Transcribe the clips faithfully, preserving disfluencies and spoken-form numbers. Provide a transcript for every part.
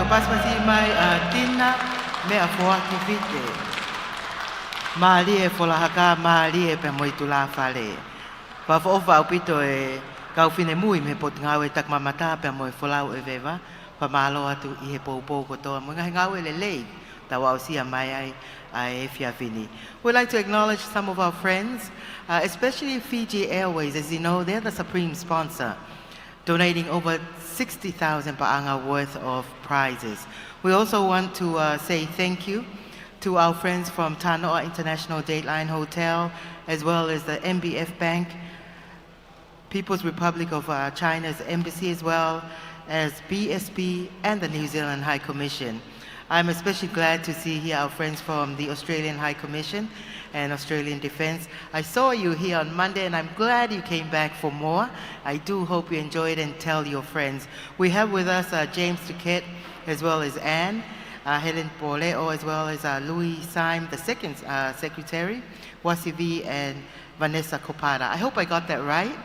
Pasipasi mai ʻa Tina Meʻafoaki Vite. Mālie Folahaka, mālie pea mo e tulāfale. Fakaʻofoʻofa ʻaupito e kau finemui mei he Potungāue Takimamata pea mo e Folau ʻEveva. Fakamālō atu ʻi he poupou kotoa mo e ngaahi ngāue lelei tau aʻusia mai ai ʻa e efiafi ni. We'd like to acknowledge some of our friends, uh, especially Fiji Airways. As you know, they're the supreme sponsor, donating over sixty thousand paʻanga worth of prizes. We also want to, uh, say thank you to our friends from Tanoa International Dateline Hotel, as well as the M B F Bank, People's Republic of, uh, China's embassy, as well as B S P and the New Zealand High Commission. I'm especially glad to see here our friends from the Australian High Commission and Australian Defence. I saw you here on Monday, and I'm glad you came back for more. I do hope you enjoyed and tell your friends. We have with us, uh, James Duquette, as well as Anne, uh, Helen Poleo, as well as, uh, Louis Syme the second, uh, Secretary, Wasivi, and Vanessa Kopara. I hope I got that right.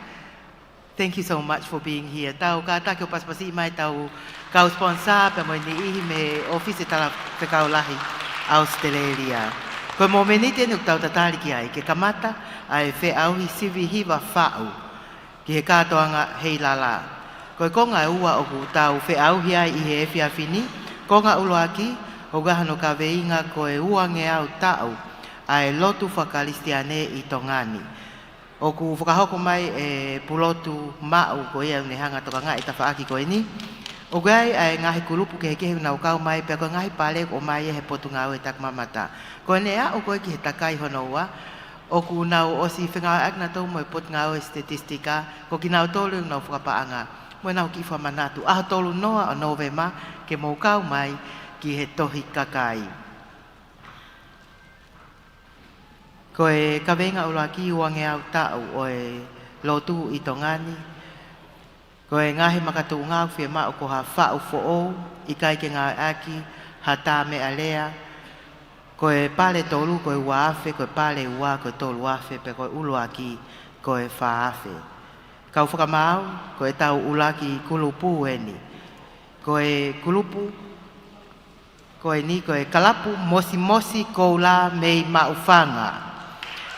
Thank you so much for being here. Tau kātaki ʻo pasipasi mai ʻetau kau sponsor pea mo e niʻihi mei he ʻŌfisi Talafekau Lahi ʻAositelēlia. Ko e mōmeniti eni ʻoku tau tatali ki ai ke kamata ʻa e feʻauhi sivi hiva faʻu ki he kātoanga Heilala. Ko e konga ʻe ua ʻoku tau feʻauhi ai ʻi he efiafi ni. Konga ʻuluaki, ʻoku ʻi ai hano kaveinga ko e uangeau taʻu ʻa e lotu fakakalisitiane ʻi Tonga ni. ʻOku fakahoko mai ʻe Pulotu Maʻu, ko ia ʻoku ne hanga ʻo tokangaʻi e tafaʻaki ko eni. ʻOku ʻi ai ʻa e ngaahi kulupu kehekehe ʻoku nau kau mai pea ko e ngaahi pale ʻoku ʻomai ia he Potungāue Takimamata. Ko ʻene aʻu ko ē ki he takai hono ua, ʻoku nau ʻosi fengāueʻaki nautolu mo e Potungāue Sitetisitika, ko kinautolu ʻoku nau fakapaʻanga mo ʻenau kiʻi fakamanatu. ʻAho tolu noa ʻo Nōvema ke mou kau mai ki he Tohi Kakai. Ko e kaveinga ʻuluaki, uangeau taʻu ʻo e lotu ʻi Tonga ni. Ko e ngaahi makatuʻunga ʻoku fiemaʻu ko ha faʻu foʻou, ʻikai ke ngāueʻaki ha tā meʻalea. Ko e pale tolu, ko e ua afe, ko e pale ua, ko e tolu afe, pea ko e ʻuluaki, ko e fā afe. Kau fakamaau, ko ʻetau ʻuluaki kulupu eni. Ko e kulupu ko eni ko e Kalapu Mosimosi Koula mei Maʻufanga.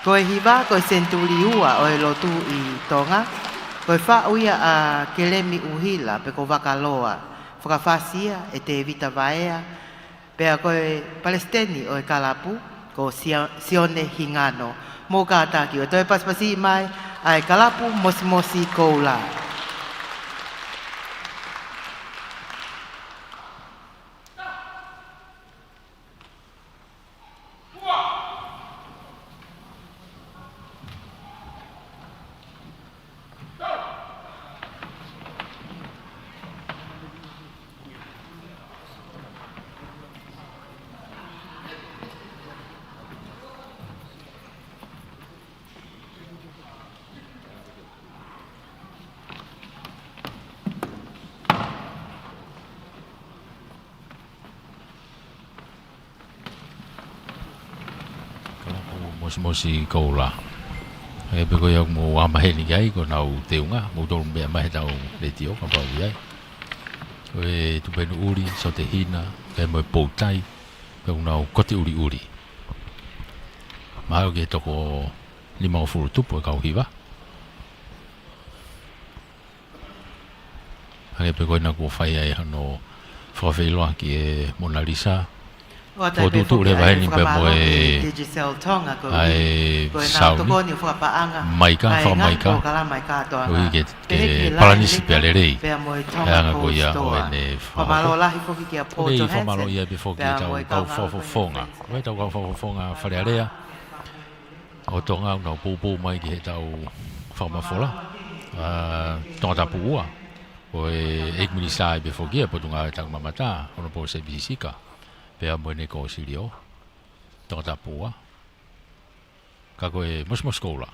Ko e hiva ko e Senituli Ua ʻo e Lotu ʻi Tonga. Ko e faʻu ia ʻa Kelemi ʻUhila pe ko Vakaloa. Fakafasi ia ʻe Tēvita Vaea. Pea ko e palesiteni ʻo e kalapu ko Sio-, Sione Hingano. Mou kātaki ʻo toe pasipasi mai ʻa e Kalapu Mosimosi Koula. Kalapu Mosimosi Koula. ʻE pē ko ia ʻoku mou ʻamanaki ki ai, ko ʻenau teunga, mou tolu meʻa mai heʻetau letiō, kapau ʻoku ʻi ai. Ko e tupenu ʻuli, saute hina, pea mo e poutai, pea ʻoku nau kote ʻuliʻuli. Mahalo ke toko nimangofulu tupu e kau hiva. Hangē pē ko ena kuo fai ai hano fakafeʻiloaki ʻe Mona Lisa. Fokotuʻutuʻu leva heni pea mo e ʻa e sauni maika, fakamaika. Koeʻuhi ke, ke palanisi pea lelei. He anga ko ia ʻo ʻene fakahoko. Ko e fakamālō ia pē foki ki heʻetau kau fakafofonga. Ko ʻetau kau fakafofonga Fale Alea ʻo Tonga ʻoku nau poupou mai ki heʻetau fakamafola, ʻa, Tongatapu ua, ko e ʻEiki Minisitā pē foki ʻo e Potungāue Takimamata, Honourable Sēvisi Sika, pea mo ʻene kōsilio, Tongatapu ua, ka ko e Mosimosi Koula.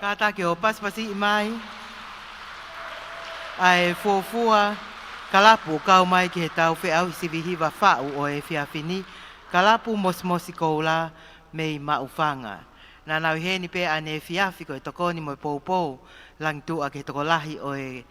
Kātaki ʻo pasipasiʻi mai ʻa e fuofua kalapu ʻoku kau mai ki heʻetau feʻauhi sivi hiva faʻu ʻo e efiafi ni, Kalapu Mosimosi Koula mei Maʻufanga. Naʻa nau ʻi heni pē ʻaneefiafi ko e tokoni mo e poupou langituʻa ki he tokolahi ʻo e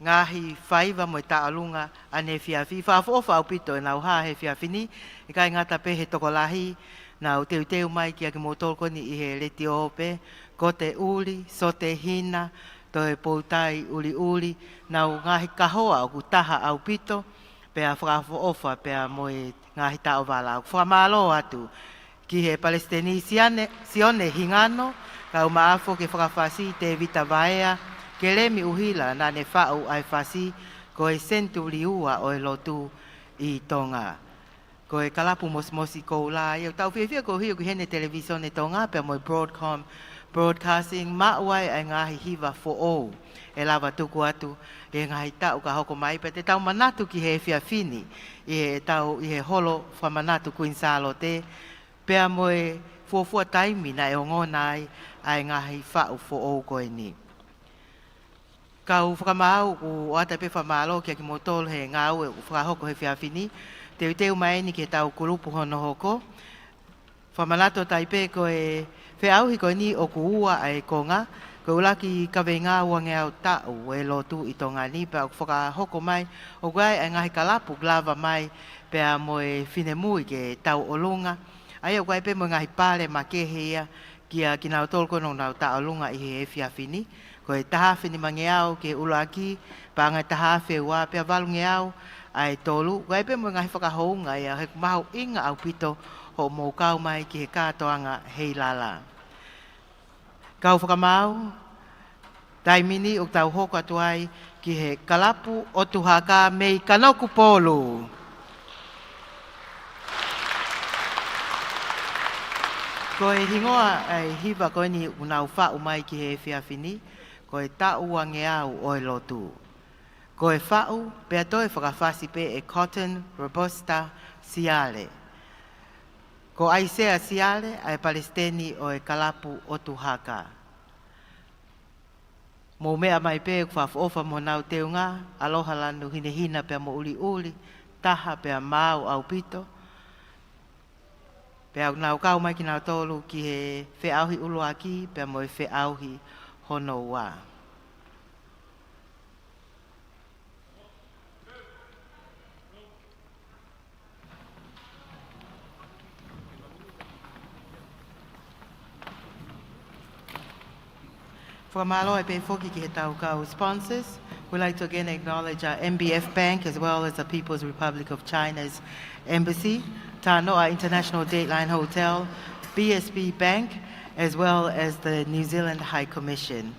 ngaahi faiva mo e tauʻolunga ʻaneefiafi. Fakaʻofoʻofa ʻaupito ʻenau hā he efiafi ni, ʻikai ngata pē he tokolahi, nau teuteu mai kiate kimoutolu ko eni ʻi he letiō pē, Kote ʻuli, Sote hina, toe Poutai ʻuliʻuli, ʻenau ngaahi kahoa ʻoku taha ʻaupito, pea fakaʻofoʻofa pea mo e ngaahi taʻovala. ʻOku fakamālō atu ki he Palesiteni Siane, Sione Hingano, kau maʻafu ki he fakafasi Tēvita Vaea, Kelemi ʻUhila, naʻa ne faʻu ʻa e fasi ko e Senituli Ua ʻo e Lotu ʻi Tonga. Ko e Kalapu Mosimosi Koula ia ʻoku tau fiefia koeʻuhi ʻoku ʻi heni e Televīsone Tonga pea mo e Broadcom Broadcasting, maʻu ai ʻa e ngaahi hiva foʻou ʻe lava tuku atu ʻi he ngaahi taʻu ka hoko mai, pea te tau manatu ki he efiafi ni ʻi heʻetau, ʻi he holo fakamanatu Kuini Sālote, pea mo e fuofua taimi naʻe ongona ai ʻa e ngaahi faʻu foʻou ko eni. Kau fakamaau ʻoku ʻoatu pē fakamālō kiate kimoutolu he ngāue ʻoku fakahoko he efiafi ni, teuteu mai eni ki heʻetau kulupu hono hoko. Fakamanatu atu ai pē ko e feʻauhi ko eni ʻoku ua ʻa e konga, ko e ʻuluaki kaveinga uangeau taʻu ʻo e lotu ʻi Tonga ni, pea ʻoku fakahoko mai, ʻoku ʻi ai ʻa e ngaahi kalapu ʻoku lava mai pea mo e finemui ke tauʻolunga. ʻA ia ʻoku ʻi ai pē mo e ngaahi pale makehe ia kia kinautolu ko ē ʻoku nau tauʻolunga ʻi he efiafi ni. Ko e taha afe nimangeau ki he ʻuluaki, paʻanga ʻe taha afe ua, pea valungeau ʻa e tolu. ʻOku ʻi ai pē mo e ngaahi fakahounga ia, he ʻoku mahuʻinga ʻaupito hoʻomou kau mai ki he kātoanga Heilala. Kau fakamaau, taimi ni ʻoku tau hoko atu ai ki he Kalapu ʻOtu Haka mei Kanokupolu. Ko e hingoa ʻa e hiva ko eni ʻoku nau faʻu mai ki he efiafi ni, ko e Taʻu Uangeau ʻo e Lotu. Ko e faʻu pea toe fakafasi pē ʻe Cotton Robusta Siale. Ko ʻAisea Siale ʻa e Palesiteni ʻo e Kalapu ʻOtu Haka. Mou meʻa mai pē, ʻoku fakaʻofoʻofa mo honau teunga, Aloha Lanu Hinehina pea mo ʻUliʻuli, taha pea maau ʻaupito. Pea ʻoku nau kau mai kinautolu ki he feʻauhi ʻuluaki pea mo e feʻauhi hono ua. Fakamālō ai pē foki ki heʻetau kau sponsors. We'd like to again acknowledge our M B F Bank as well as the People's Republic of China's Embassy, Tanoa International Dateline Hotel, B S B Bank, as well as the New Zealand High Commission.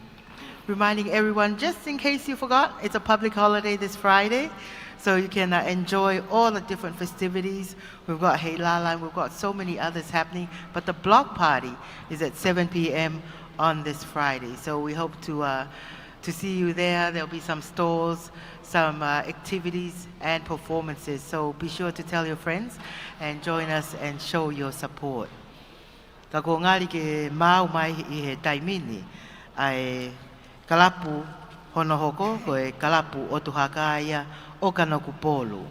Reminding everyone, just in case you forgot, it's a public holiday this Friday, so you can, uh, enjoy all the different festivities. We've got Heilala, and we've got so many others happening, but the block party is at seven p.m. on this Friday. So we hope to, uh, to see you there. There'll be some stalls, some, uh, activities and performances. So be sure to tell your friends and join us and show your support. Ka kuo ngali ke maau mai ʻi he taimi ni ʻa e kalapu hono hoko, ko e Kalapu ʻOtu Haka ia ʻo Kanokupolu.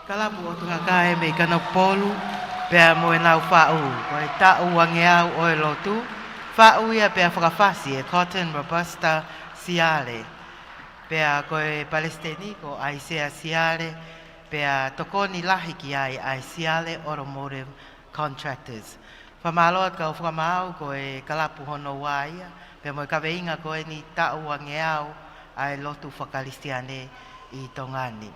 Kalapu ʻOtu Hakae mei Kanokupolu, pea mo ʻenau faʻu, ko e Taʻu Uangeau ʻo e Lotu, faʻu ia pea fakafasi ʻe Cotton Robusta Siale. Pea ko e palesiteni ko ʻAisea Siale, pea tokoni lahi ki ai ʻa e Siale Automotive Contractors. Fakamālō atu kau fakamaau, ko e kalapu hono ua ia, pea mo e kaveinga ko eni Taʻu Uangeau ʻa e Lotu Fakakalisitiane ʻi Tonga ni.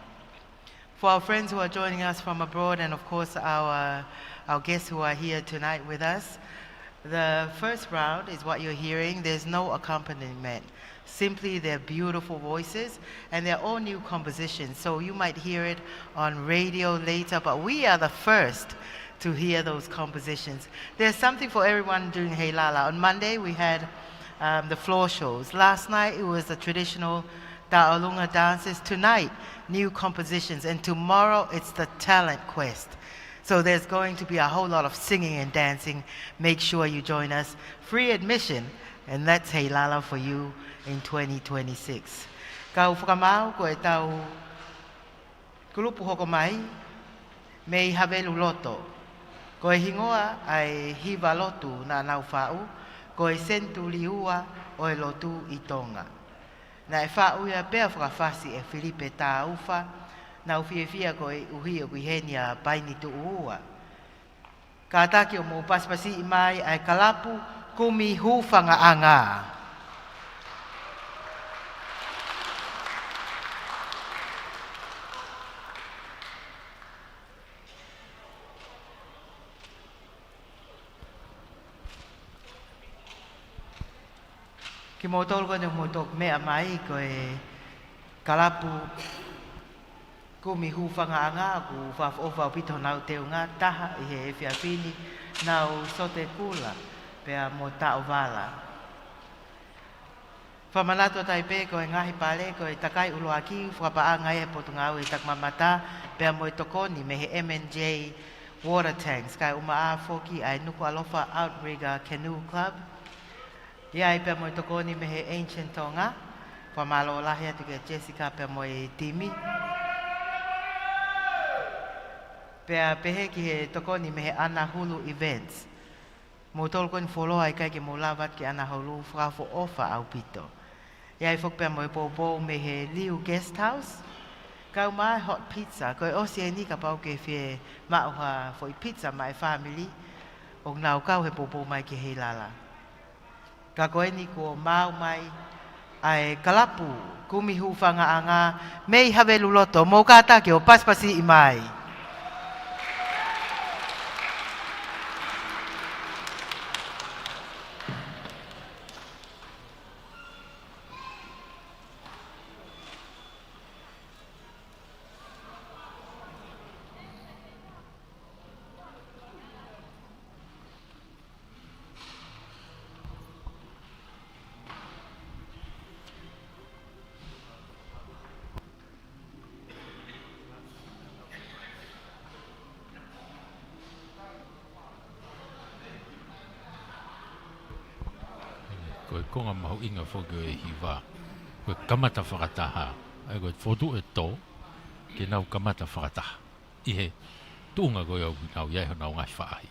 For our friends who are joining us from abroad and, of course, our, our guests who are here tonight with us, the first round is what you're hearing. There's no accompaniment, simply their beautiful voices, and they're all new compositions. So you might hear it on radio later, but we are the first to hear those compositions. There's something for everyone during Heilala. On Monday, we had, um, the floor shows. Last night, it was the traditional Taʻolunga dances. Tonight, new compositions. And tomorrow, it's the talent quest. So there's going to be a whole lot of singing and dancing. Make sure you join us. Free admission, and that's Heilala for you in twenty twenty-six. Kau fakamaau, ko ʻetau kulupu hoko mai mei Haveluloto. Ko e hingoa ʻa e hiva lotu naʻa nau faʻu, ko e Senituli Ua ʻo e Lotu ʻi Tonga. Naʻe faʻu ia pea fakafasi ʻe Filipe Taufa, naʻa ku fiefia koeʻuhi ʻoku ʻi heni ʻa Paini Tuʻuua. Kātaki ʻo mou pasipasiʻi mai ʻa e kalapu Kumi Hūfangaʻanga. Kimoutolu ko eni ʻoku mou toki meʻa mai, ko e kalapu Kumi Hūfangaʻanga, ʻoku fakaʻofoʻofa ʻaupito honau teunga taha ʻi he efiafi ni, nau Sote Kula pea mo Taʻovala. Fakamanatu atu pē ko e ngaahi pale, ko e takai ʻuluaki, fakapaʻanga ʻi he Potungāue Takimamata, pea mo e tokoni mei he M and J Water Tanks, kae ʻumaʻā foki ʻa e Nukuʻalofa Outrigger Canoe Club. ʻI ai pea mo e tokoni mei he Ancient Tonga, fakamālō lahi atu kia Jessica pea mo e timi. Pea pehē ki he tokoni mei he Anahulu Events. Moutolu ko eni fuoloa ʻikai ke mou lava atu ki Anahulu, fakaʻofoʻofa ʻaupito. ʻI ai foki pea mo e poupou mei he Liu Guest House. Kau mai hot pizza, ko e ʻosi eni kapau ʻoku ke fie maʻu ha foʻi pizza maʻa e fāmili, ʻoku nau kau he poupou mai ki Heilala. Ka ko eni kuo maau mai ʻa e kalapu Kumi Hūfangaʻanga mei Haveluloto, mou kātaki ʻo pasipasiʻi mai. Ko e konga mahuʻinga foki ʻo e hiva, ko e kamata fakataha, ʻa ia ko e fokotuʻu e tō, ke nau kamata fakataha ʻi he tuʻunga ko ia ʻoku nau ʻi ai honau ngaahi faʻahi.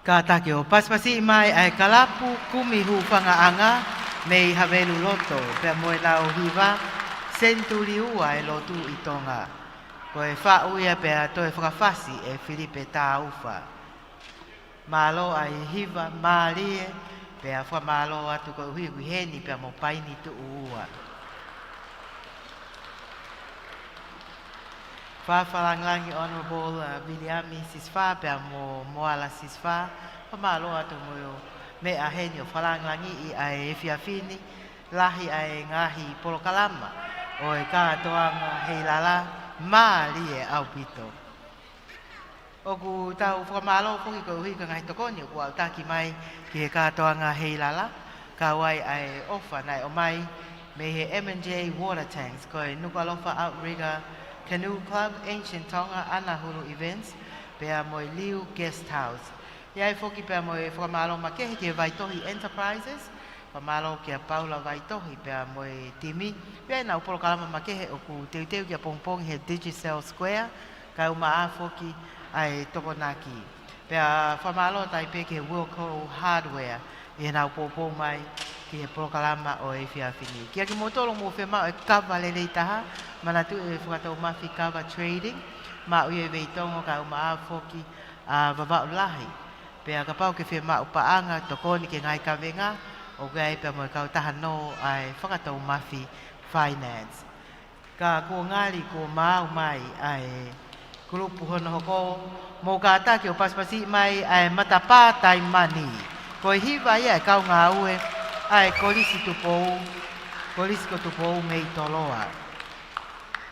Kātaki ʻo pasipasiʻi mai ʻa e kalapu kumi hūfangaʻanga mei Havelu Loto, pea mo ʻenau hiva Senituli Ua ʻa e Lotu ʻi Tonga. Ko e faʻu ia pea toe fakafasi ʻe Filipe Tāufa. Mālō ʻa e hiva mālie, pea fakamālō atu koeʻuhi ko e heni pea mo Paini Tuʻu Ua. Fakalangilangi Honourable, uh, Viliami Sisifā pea mo Moala Sisifā, fakamālō atu mo e meʻa heni ʻo fakalangilangiʻi ʻa e efiafi ni, lahi ʻa e ngaahi polokalama ʻo e kātoanga heilala, mālie ʻaupito. ʻOku tau fakamālō foki koeʻuhi ko e ngaahi tokoni ʻoku aʻutaki mai ki he kātoanga heilala, kau ai ʻa e ʻofa naʻe ʻomai mei he M and J Water Tanks, ko e Nukuʻalofa Outrigger Canoe Club, Ancient Tonga, ʻAnahulu Events, pea mo e Liu Guest House. ʻI ai foki pea mo e fakamālō makehe ki he Vaitohi Enterprises, fakamālō kia Paula Vaitohi pea mo e timi, pea ʻenau polokalama makehe ʻoku teuteu ki ʻapongipongi he Digicel Square, kae ʻumaʻā foki ʻa e Tokonaki. Pea fakamālō atu ai pē ki he Wilco Hardware ʻi heʻenau poupou mai ki he polokalama ʻo e efiafi ni. Kia kimoutolu ʻoku mou fiemaʻu e kava lelei taha, manatuʻi e Fakatoumafi Kava Trading, maʻu ia ʻi Veitongo kae ʻumaʻā foki ʻa Vavaʻu Lahi. Pea kapau ʻoku ke fiemaʻu paʻanga tokoni ki he ngaahi kavenga, ʻoku ʻi ai pea mo e kautaha nō ʻa e Fakatoumafi Finance. Ka kuo ngali kuo maau mai ʻa e kulupu hono hoko, mou kātaki ʻo pasipasiʻi mai ʻa e Matapā Taimani. Ko e hiva ia ʻa e kau ngāue ʻa e Kolisi Tupou, Kolisi ko Tupou mei Toloa.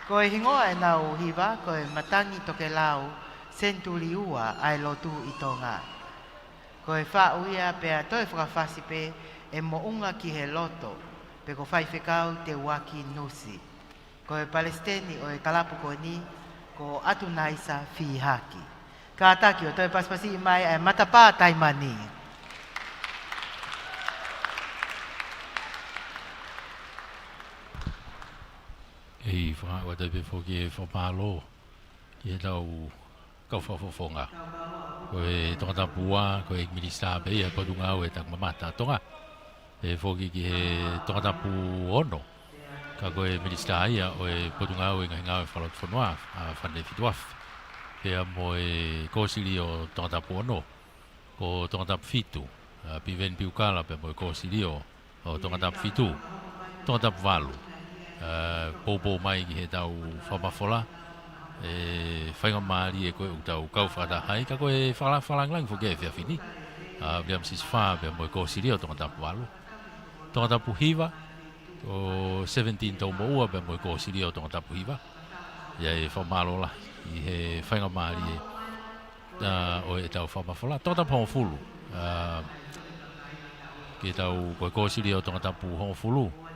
Ko e hingoa ʻenau hiva, ko e Matangi Tokelau, Senituli Ua ʻa e Lotu ʻi Tonga. Ko e faʻu ia pea toe fakafasi pē ʻe Moʻunga ki he Loto, pe ko Faifekau Teuaki Nusi. Ko e palesiteni ʻo e kalapu ko eni, ko ʻAtunaisa Fihaki. Kātaki ʻo toe pasipasiʻi mai ʻa e Matapā Taimani. ʻEi, fakaʻatā pē foki e fakamālō ki heʻetau kau fakafofonga. Ko e Tongatapu Ua, ko e ʻEiki Minisitā pē ia ʻo e Potungāue Taʻengata Tonga. Pehē foki ki he Tongatapu Ono, ka ko e Minisitā ia ʻo e Potungāue Ngaahi Ngāue Fakalotofonua, ʻa Fane Fituafe. Pea mo e Kōsilio Tongatapu Ono, ko Tongatapu Fitu, ʻa Piveni Piukala pea mo e Kōsilio ʻo Tongatapu Fitu, Tongatapu Valu. ʻA, poupou mai ki heʻetau fakamafola, e faingamālie ko ē ʻoku tau kau fakataha ai, ka ko e fakala-, fakalangilangi foki e efiafi ni. ʻA, Viliami Sisifā pea mo e Kōsilio Tongatapu Valu. Tongatapu Hiva, ko Seventeen Toumoʻua pea mo e Kōsilio Tongatapu Hiva. ʻI ai e fakamālō lahi ʻi he faingamālie ʻa, ʻo ʻetau fakamafola. Tongatapu Hongofulu, ʻa, ki heʻetau, ko e Kōsilio Tongatapu Hongofulu, ʻa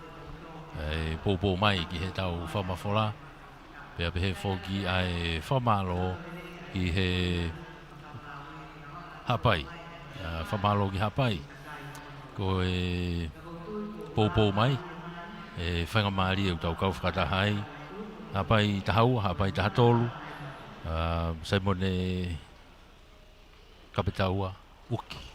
e poupou mai ki heʻetau fakamafola. Pea pehē foki ʻa e fakamālō ki he Haʻapai, ʻa, fakamālō ki Haʻapai. Ko e poupou mai, e faingamālie ʻoku tau kau fakataha ai. Haʻapai taha ua, Haʻapai taha tolu, ʻa, Saimone Kapetaua ʻUki.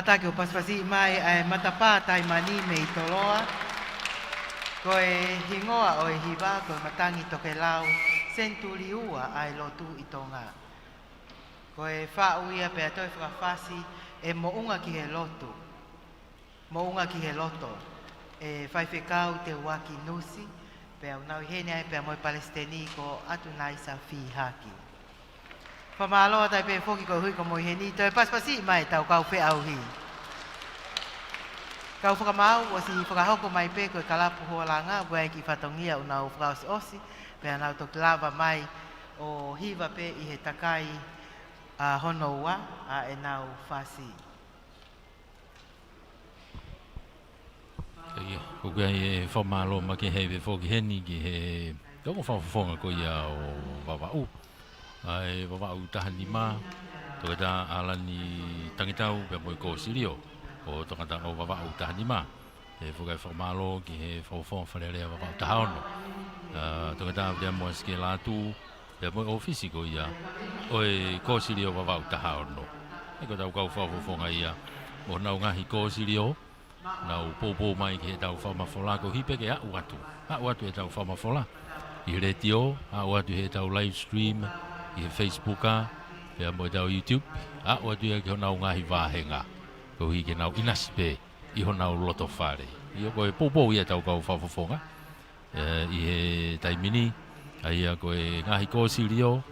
Kātaki ʻo pasipasi mai ʻa e matapā Taimani mei Toloa. Ko e hingoa ʻo e hiva ko e Matangi Tokelau, Senituli Ua ʻa e Lotu ʻi Tonga. Ko e faʻu ia pea toe fakafasi ʻe Moʻunga ki he Lotu. Moʻunga ki he Loto. ʻE Faifekau Teuaki Nusi, pea ʻoku nau ʻi heni ai pea mo e Palesiteni ko ʻAtunaisa Fihaki. Fakamālō atu ai pē foki koeʻuhi ko e moʻui heni, toe pasipasi mai ʻetau kau feʻauhi. Kau fakamaau, ʻosi fakahoko mai pē ko e Kalapu Hualanga, ʻoku ʻi ai e kiʻi fatongia ʻoku nau fakaʻosiʻosi, pea nau toki lava mai ʻo hiva pē ʻi he takai ʻa hono ua ʻa ʻenau fasi. ʻIo, ko ia e fakamālō makehe pē foki heni ki he toko fakafofonga ko ia ʻo Vavaʻu. ʻA e Vavaʻu taha nima, Toketā ʻAlani Tangitau pea mo e Kōsilio ʻo Toketā ʻo Vavaʻu taha nima. ʻE foki e fakamālō ki he fakafofonga Fale Alea Vavaʻu taha ono. ʻA, Toketā Viliamu Asikela Atu, pea mo e ʻōfisi ko ia ʻo e Kōsilio Vavaʻu taha ono. ʻE ko ʻetau kau fakafofonga ia, mo honau ngaahi kōsilio, nau poupou mai ki heʻetau fakamafola koeʻuhi pē ke aʻu atu. Aʻu atu ʻetau fakamafola ʻi he letiō, aʻu atu heʻetau live stream ʻi he Facebook, pea mo ʻetau YouTube, aʻu atu ia ki honau ngaahi vāhenga koeʻuhi ke nau ʻinasi pē ʻi honau loto fale. ʻIo, ko e poupou ia ʻetau kau fakafofonga ʻe, ʻi he taimi ni, ʻa ia ko e ngaahi kōsilio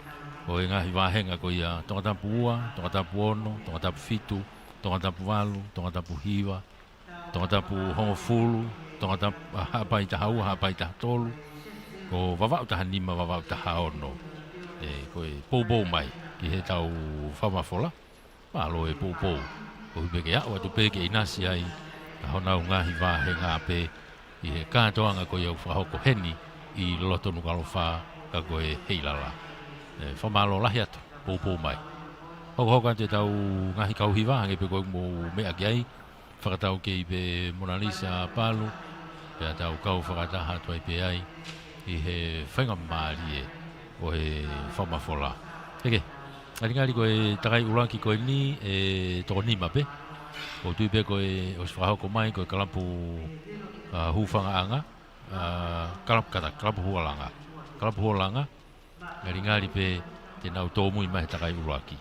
ʻo e ngaahi vāhenga ko ia Tongatapu ua, Tongatapu ono, Tongatapu fitu, Tongatapu valu, Tongatapu hiva, Tongatapu hongofulu, Tongatapu, ʻa, Haʻapai taha ua, Haʻapai taha tolu, ko Vavaʻu taha nima, Vavaʻu taha ono. ʻE, ko e poupou mai ki heʻetau fakamafola. Mālō e poupou. Koeʻuhi pē ke aʻu atu pē ke ʻinasi ai ʻa honau ngaahi vāhenga pē ʻi he kātoanga ko ia ʻoku fakahoko heni ʻi loto Nukuʻalofa ka ko e Heilala. ʻE, fakamālō lahi atu, poupou mai. Hokohoko atu ʻetau ngaahi kau hiva, hangē pē ko e mou meʻa ki ai, fakataukei pē Monalisa Palu, pea tau kau fakataha atu ai pē ai ʻi he faingamālie ʻo e fakamafola. ʻEke, ngalingali ko e takai ʻuluaki ko eni ʻe toko nima pē. ʻOku ou tui pē ko e ʻosi fakahoko mai ko e Kalapu, ʻa, Hūfangaʻanga, ʻa, Kalapu Kata, Kalapu Hualanga. Kalapu Hualanga, ngalingali pē te nau tōmui mai he takai ʻuluaki.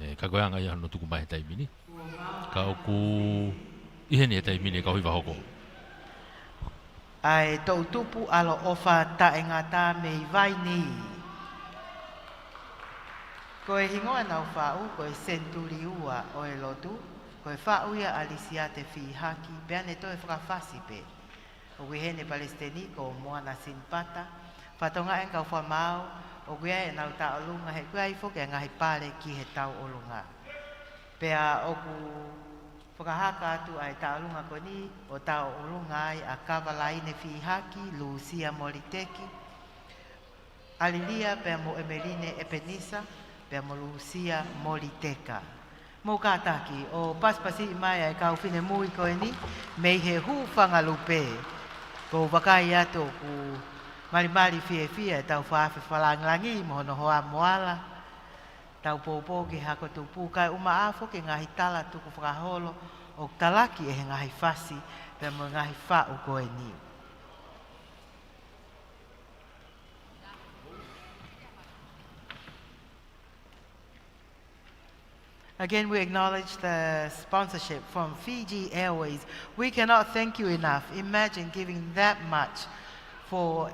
ʻE, ka ko e anga ia hono tuku mai he taimi ni. Ka ʻoku ʻi heni he taimi ni e kau hiva hoko. ʻA e toʻutupu ʻaloʻofa taʻengata mei Vainī. Ko e hingoa ʻenau faʻu, ko e Senituli Ua ʻo e Lotu, ko e faʻu ia ʻa Lisiate Fihaki, pea ne toe fakafasi pē. ʻOku ʻi heni e Palesiteni ko Moana Sinipata, fakatokangaʻi ʻe he kau fakamaau, ʻoku ʻi ai ʻenau tauʻolunga he ʻoku ʻi ai foki e ngaahi pale ki he tauʻolunga. Pea ʻoku fakahaka atu ʻa e tauʻolunga ko eni ʻo tauʻolunga ai ʻa Kavalaine Fihaki, Lūsia Moliteki, ʻa Lilia pea mo ʻEmeline ʻEpenisa, pea mo Lūsia Moliteka. Mou kātaki ʻo pasipasi mai ʻa e kau finemui ko eni mei he Hūfanga Lupe. ʻOku ou vakai atu ʻoku malimali fiefia ʻetau faafe fakalāngilangi mo hono hoa moala. Tau poupou ki he hako tupu kae ʻumaʻā foki e ngaahi tala tukufakaholo ʻoku talaki ʻe he ngaahi fasi pea mo e ngaahi faʻu ko eni. Again, we acknowledge the sponsorship from Fiji Airways. We cannot thank you enough. Imagine giving that much for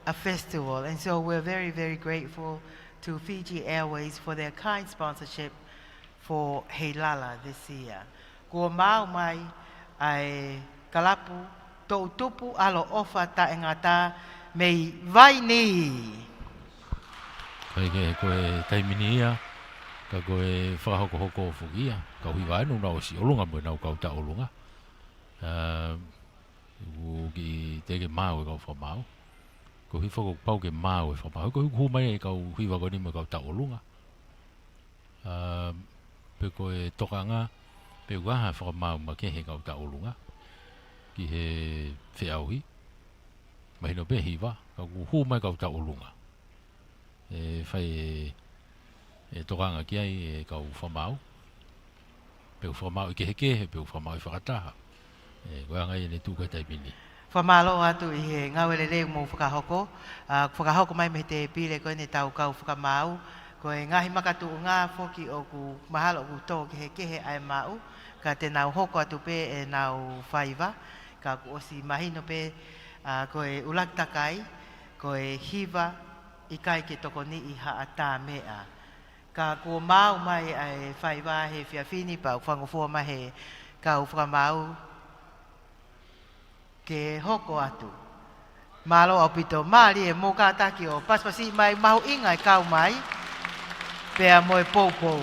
a festival. And so we're very, very grateful to Fiji Airways for their kind sponsorship for Heilala this year. Kuo maau mai ʻa e kalapu toʻutupu ʻaloʻofa taʻengata mei Vainī. ʻIkai ke ko e taimi ni ia, ka ko e fakahokohoko foki ia, kau hiva ʻoku nau ʻosi ʻolunga mo ʻenau kau tauʻolunga. ʻA, ʻoku kiʻi teʻeki maau e kau fakamaau. Ko e hifo ko e pau ke maau e fakamaau. Ko e hū mai e kau hiva ko eni mo e kau tauʻolunga. ʻA, pe ko e tokanga, pe ʻoku ʻi ai ha fakamaau makehe he kau tauʻolunga ki he feʻauhi. Mahino pē hiva, ka ʻoku hū mai kau tauʻolunga. ʻE fai e, e tokanga ki ai e kau fakamaau. Pe ʻoku fakamaauʻi kehekehe, pe ʻoku fakamaauʻi fakataha. ʻE, ko e anga ia ʻene tuʻu ko e taimi ni. Fakamālō atu ʻi he ngāue lelei ʻoku mou fakahoko. ʻA, fakahoko mai mei he tēpile ko eni ʻetau kau fakamaau. Ko e ngaahi makatuʻunga foki ʻoku mahalo ʻoku tō kehekehe ʻa e maʻu. Ka te nau hoko atu pē ʻenau faiva. Ka kuo ʻosi mahino pē, ʻa, ko e ʻuluaki takai, ko e hiva, ʻikai ke tokoniʻi ha ʻata meʻa. Ka kuo maau mai ʻa e faiva he efiafi ni, pea ʻoku faingofua mai he kau fakamaau ke hoko atu. Mālō ʻaupito, mālie mou kātaki ʻo pasipasi mai, mahuʻinga e kau mai, pea mo e poupou.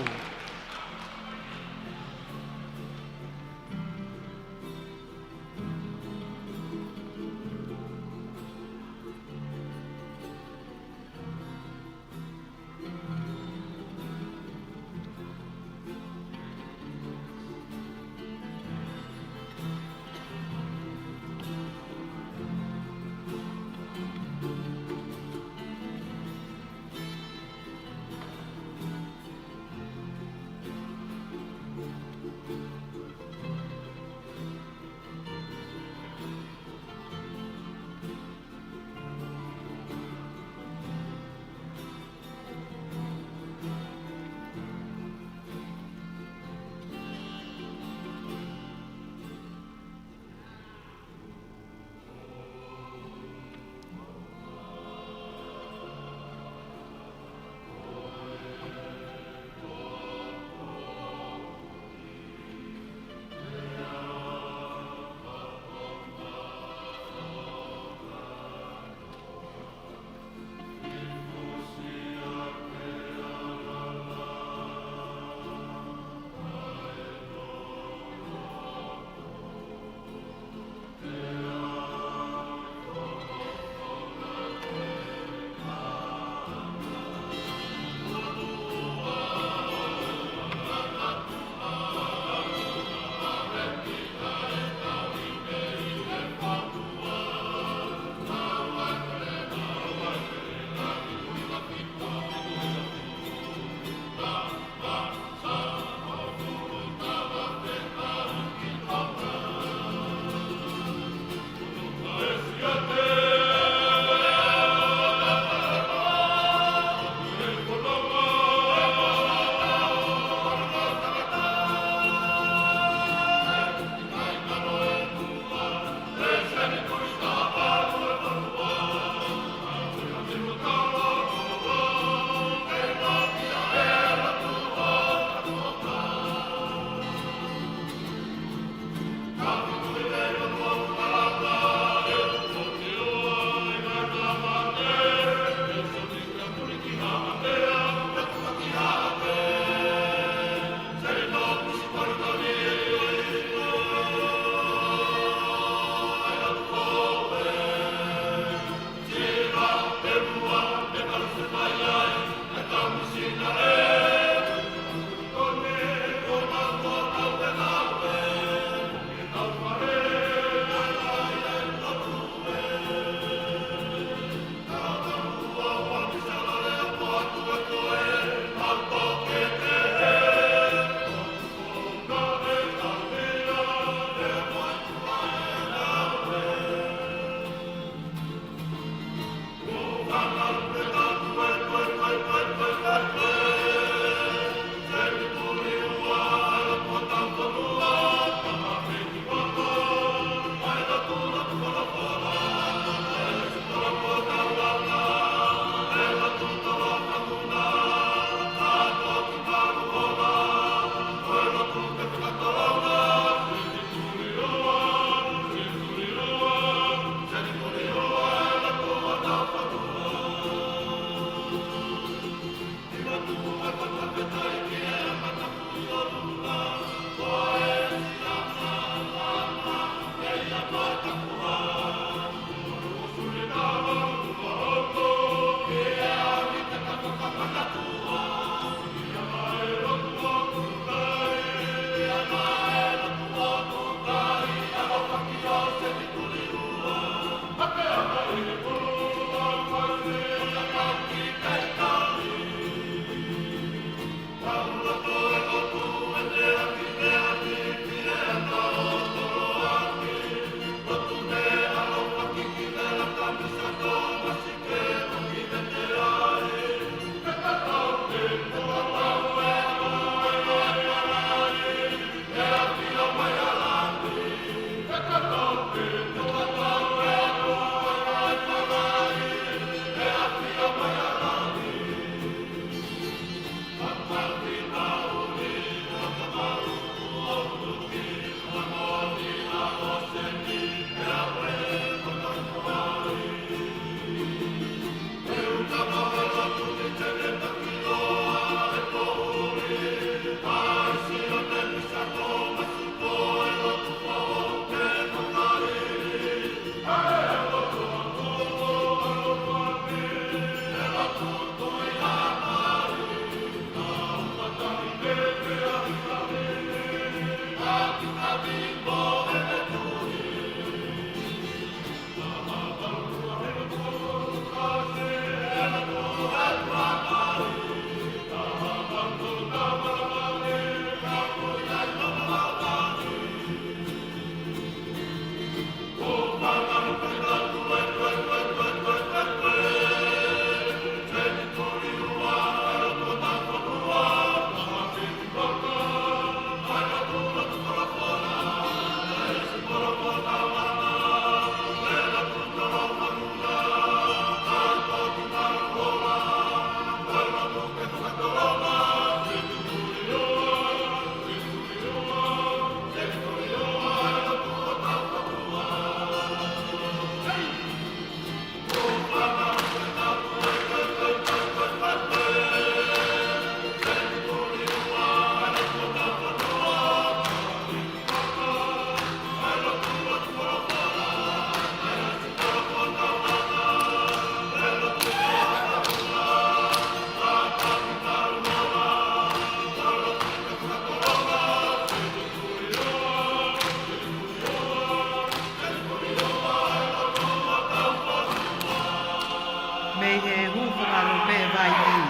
Vaivai,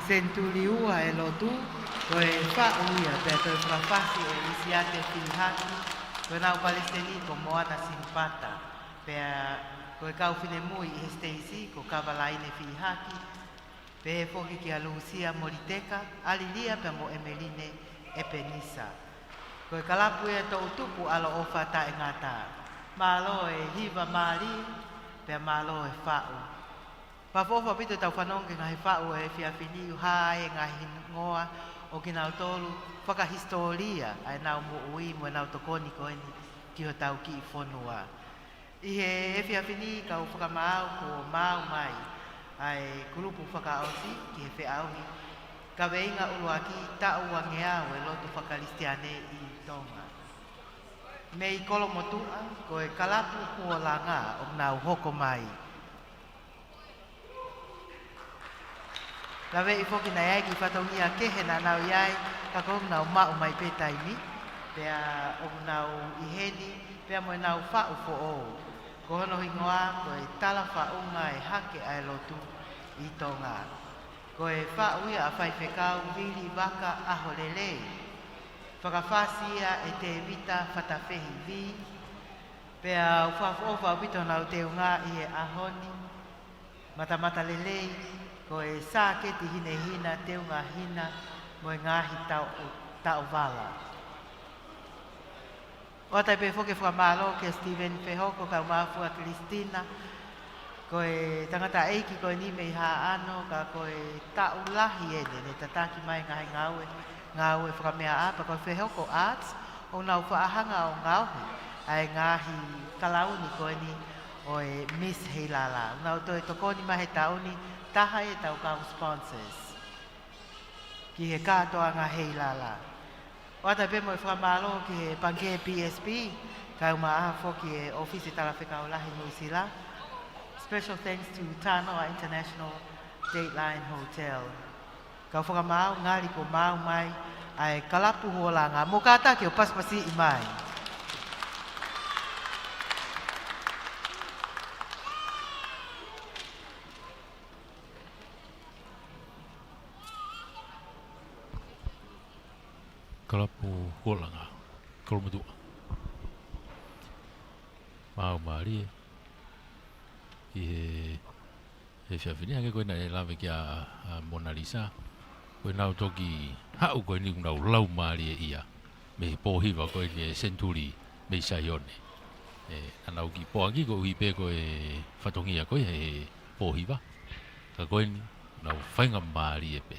senituli ua e lotu, ko e faʻu ia pea toe fakafasi ʻe ʻIsiate Fihaki, ko ʻenau palesiteni ko Moana Sinipata, pea ko e kau finemui ʻi he siteisi ko Kavalaine Fihaki, pehē foki kia Lusia Moliteka, ʻAlilia pea mo ʻEmeline ʻEpenisa. Ko e kalapu ia toʻutupu ʻAloʻofa Taʻengata. Mālō e hiva mālie, pea mālō e faʻu. Fakaʻofoʻofa ʻaupito ʻetau fanongo ki he ngaahi faʻu ʻo e efiafi ni, ʻuhinga e ngaahi hingoa ʻo kinautolu fakahisitōlia ʻa ʻenau moʻui mo ʻenau tokoni ko eni ki hotau kiʻi fonua. ʻI he efiafi ni kau fakamaau kuo maau mai ʻa e kulupu fakaʻosi ki he feʻauhi kaveinga ʻuluaki taʻu uangeau e lotu fakakalisitiane ʻi Tonga. Mei Kolomotuʻa, ko e kalapu Huolanga ʻoku nau hoko mai. Laveʻi foki naʻe ʻi ai e kiʻi fatongia kehe naʻa nau ʻi ai, ka ʻoku nau maʻu mai pē taimi, pea ʻoku nau ʻi heni, pea mo ʻenau faʻu foʻou. Ko hono hingoa, ko e Tala Faʻunga e Hake ʻa e Lotu ʻi Tonga. Ko e faʻu ia ʻa Faifekau Vili Vaka ʻAholelei. Fakafasi ia ʻe Tēvita Fatafehi Vī, pea ʻoku fakaʻofoʻofa ʻaupito honau teunga ʻi he ʻaho ni, matamatalelei, ko e sāketi hinehina, teunga hina, mo e ngaahi taʻo-, taʻovala. ʻOatu ai pē foki e fakamālō kia Steven Fehoko, Kaumafua Kilistina, ko e tangataʻeiki ko eni mei Haʻano, ka ko e taʻu lahi eni, ne tataki mai ngaahi ngāue, ngāue fakameʻaʻapa, ko e Fehoko Arts, ʻoku nau faʻa hanga ʻo ngaohi ʻa e ngaahi kalauni ko eni ʻo e Miss Heilala. ʻOku nau toe tokoni mai he taʻu ni, taha ʻetau kau sponsors ki he kātoanga Heilala. ʻOatu ai pē mo e fakamālō ki he Pangikē BSP, kae ʻumaʻā foki e ʻŌfisi Talafekau Lahi Nuʻusila. Special thanks to Tanoa International, Dateline Hotel. Kau fakamaau, ngali kuo maau mai ʻa e kalapu Huolanga. Mou kātaki ʻo pasipasiʻi mai. Kalapu Huolanga, Kolomotuʻa. Maau mālie ʻi he, he efiafi ni, hangē ko ē naʻe lave ki ai ʻa Mona Lisa. Ko ʻenau toki haʻu ko eni ʻoku nau laumālie ia mei he pōhiva ko eni e senituli mei Saione. ʻE, naʻa nau kiʻi poaki koeʻuhi pē ko e fatongia ko ē he pōhiva. Ka ko eni, nau faingamālie pē.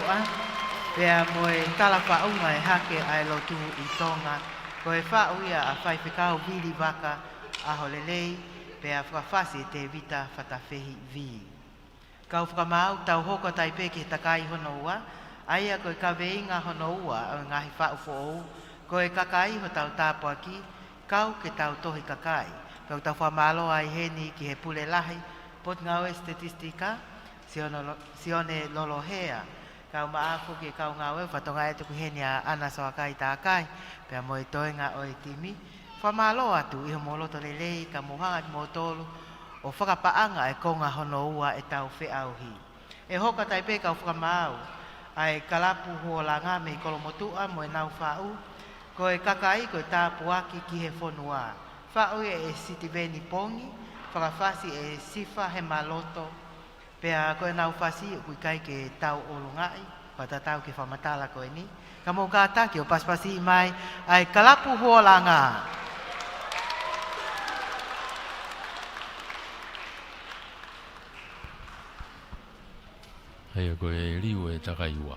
Pea mo e tala faʻunga e Hake ʻa e Lotu ʻi Tonga, ko e faʻu ia ʻa Faifekau Vili Vaka ʻAholelei, pea fakafasi ʻe Tevita Fatafehi Vī. Kau fakamaau, tau hoko atu ai pē ki he takai hono ua, ʻa ia ko e kaveinga hono ua ʻo e ngaahi faʻu foʻou, ko e kakai hotau tāpuaki, kau ke tau tohi kakai. Kau tau fakamālō ai heni ki he Pule Lahi, Potungāue Sitetisitika, Sione Lo-, Sione Lolohea. Kau maʻa foki e kau ngāue, fatongia atu ki heni ʻa ʻAna Soakai Takai, pea mo e toenga ʻo e timi. Fakamālō atu ʻi hoʻomou loto lelei, ka mou hanga ʻe kimoutolu ʻo fakapaʻanga e konga hono ua ʻetau feʻauhi. ʻE hoko atu ai pē kau fakamaau, ʻa e Kalapu Huolanga mei Kolomotuʻa mo ʻenau faʻu, ko e kakai ko e tāpuaki ki he fonua. Faʻu ia ʻe Sitiveni Pongi, fakafasi ʻe Sifa Hemaloto, pea ko ʻenau fasi ʻoku ʻikai ke tau ʻolungaʻi, pea tatau ki he fakamatala ko eni. Ka mou kātaki ʻo pasipasi mai ʻa e Kalapu Huolanga. ʻA ia ko e liu e takai ua.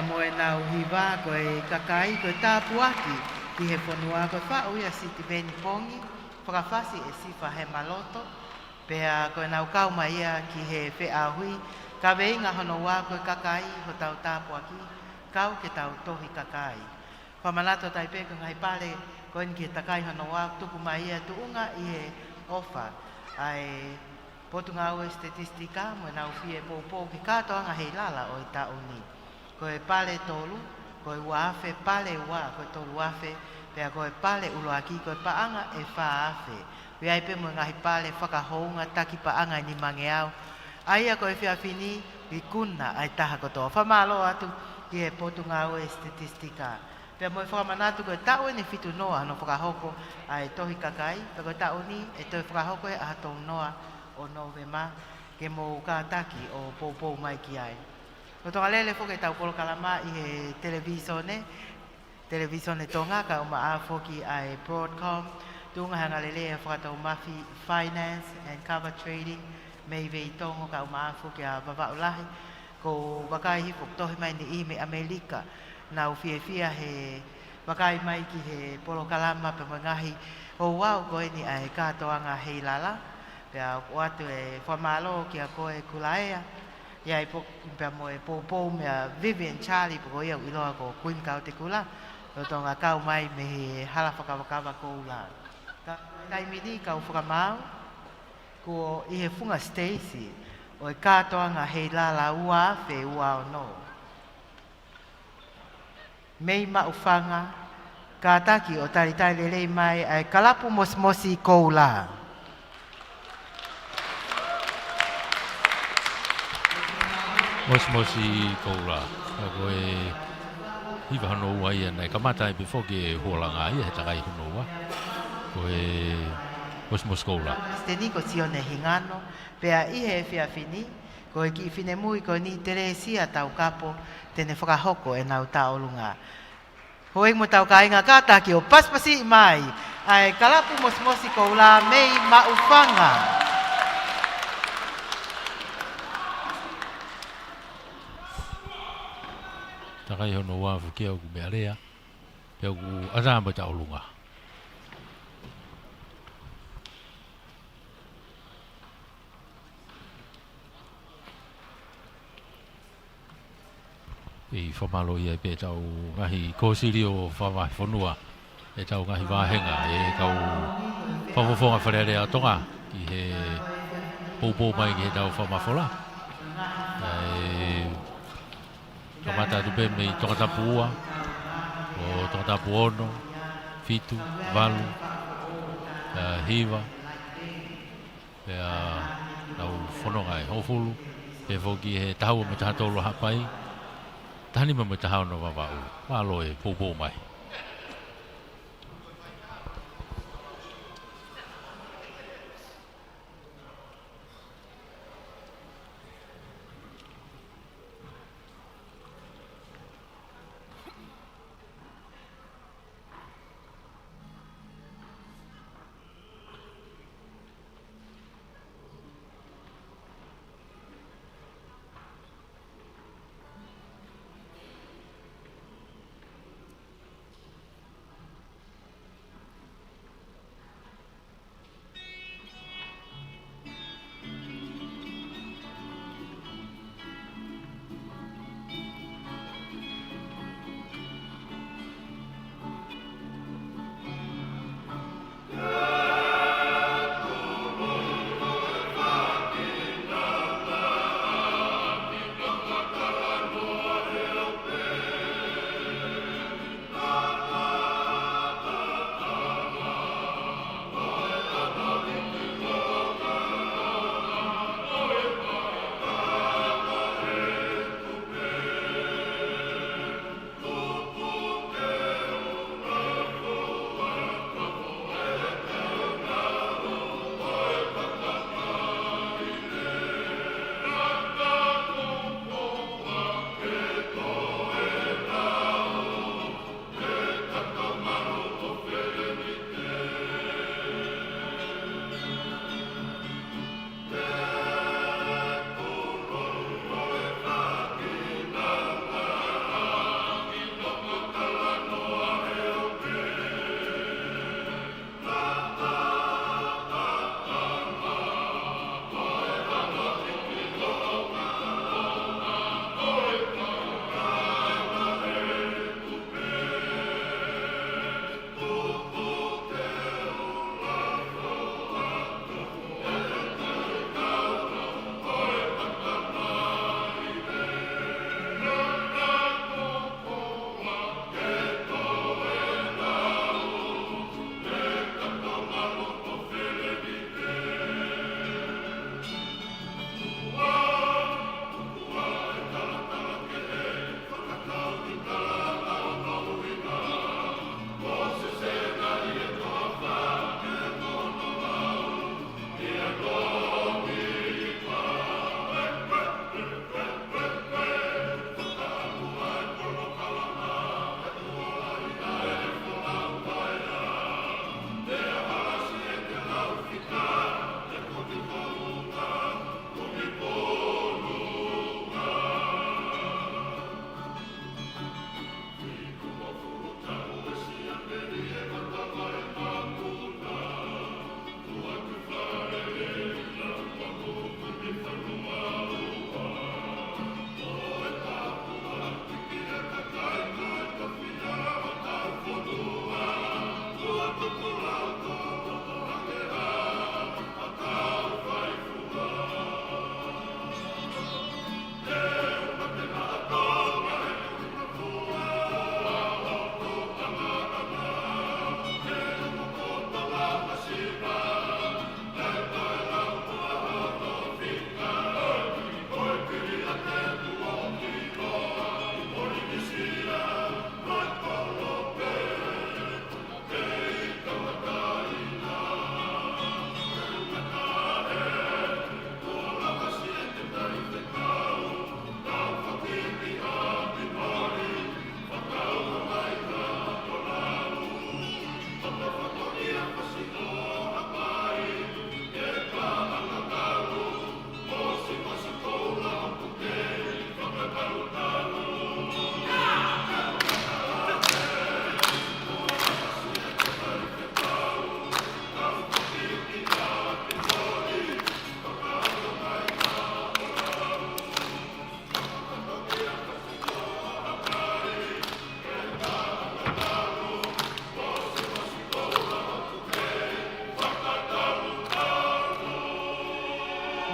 Mo ʻenau hiva ko e kakai, ko e tāpuaki ki he fonua, ko e faʻu ia ʻa Sitiveni Pongi, fakafasi ʻe Sifa Hemaloto, pea ko ʻenau kau mai ia ki he feʻauhi, kaveinga hono ua ko e kakai, hotau tāpuaki, kau ke tau tohi kakai. Fakamanatu atu ai pē ko e ngaahi pale ko eni ki he takai hono ua, tuku mai ia tuʻunga ʻi he ʻofa ʻa e Potungāue Sitetisitika mo ʻenau fie poupou ki he kātoanga Heilala ʻo e taʻu ni. Ko e pale tolu, ko e ua afe, pale ua, ko e tolu afe, pea ko e pale ʻuluaki, ko e paʻanga ʻe fā afe. ʻOku ʻi ai pē mo e ngaahi pale fakahounga taki paʻanga ʻe nimangeau. ʻA ia ko e efiafi ni, ikuna ʻa e taha kotoa. Fakamālō atu ki he Potungāue Sitetisitika. Pea mo e fakamanatu ko e taʻu eni ʻe fitu noa hono fakahoko ʻa e tohi kakai, pea ko e taʻu ni ʻe toe fakahoko he ʻaho tolu noa ʻo Nōvema, ke mou kātaki ʻo poupou mai ki ai. Lolotonga lele foki ʻetau polokalama ʻi he televīsone, Televīsone Tonga, kae ʻumaʻā foki ʻa e Broadcom, tuʻunga he angalelei ʻa e Fakatau Mafi Finance and Cover Trading, mei Veitongo, kae ʻumaʻā foki ʻa Vavaʻu Lahi, ko e vakai hifo tohi mai ni ʻi mei ʻAmelika, nau fiefia he vakai mai ki he polokalama pea mo e ngaahi ouau ko eni ʻa e kātoanga Heilala, pea ʻoatu e fakamālō kia koe Kulaea, ʻi ai pē pea mo e poupou meia Vivian Charlie, pea ko ia ʻoku ʻiloa ko Queen Kautekula, lolotonga kau mai mei he hala fakakavakava koula. Ka taimi ni kau fakamaau, kuo ʻi he funga siteisi ʻo e kātoanga Heilala ua afe ua ono. Mei Maʻufanga, kātaki ʻo talitali lelei mai ʻa e Kalapu Mosimosi Koula. Mosimosi Koula. Ka ko e hiva hono ua ia naʻe kamata ai pē foki e hualanga ia he takai hono ua. Ko e Mosimosi Koula. Siteni ko Sione Hingano, pea ʻi he efiafi ni, ko e kiʻi finemui ko eni Telesia Taukapo, te ne fakahoko ʻenau tauʻolunga. Houʻeiki mo tau kāinga, kātaki ʻo pasipasiʻi mai ʻa e Kalapu Mosimosi Koula mei Maʻufanga. Takai hono ua foki ia ʻoku meʻa lea, pea ʻoku ʻatā mo e tauʻolunga. ʻI fakamālō ia pē ʻetau ngaahi kōsilio fakavahefonua, ʻetau ngaahi vāhenga, ʻe kau fakafofonga Fale Alea ʻo Tonga, ki he poupou mai ki heʻetau fakamafola. ʻE kamata atu pē mei Tongatapu ua, ʻo Tongatapu ono, fitu, valu, ʻa, hiva, pea nau fononga ʻe hongofulu, pea foki he taha ua mo e taha tolu ʻa Haʻapai, taha nima mo e taha ono ʻa Vavaʻu. Mālō e poupou mai.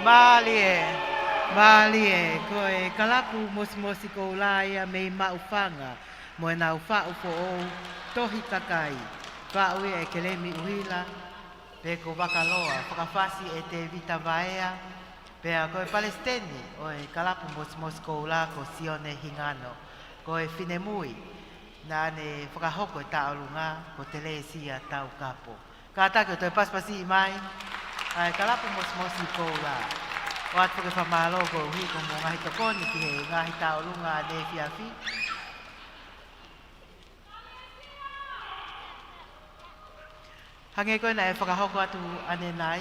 Mālie, mālie, ko e kalapu mosimosi koula ia mei Maʻufanga, mo ʻenau faʻu foʻou, Tohi Kakai, faʻu ia ʻe Kelemi ʻUhila, pe ko Vakaloa, fakafasi ʻe Tevita Vaea, pea ko e palesiteni ʻo e kalapu mosimosi koula ko Sione Hingano, ko e finemui naʻa ne fakahoko e tauʻolunga ko Telesia Taukapo. Kātaki ʻo toe pasipasiʻi mai ʻa e kalapu mosimosi koula. ʻOatu foki e fakamālō koeʻuhi ko hoʻomou ngaahi tokoni ki he ngaahi tauʻolunga ʻaneefiafi. Hangē ko ē naʻe fakahoko atu ʻanenai,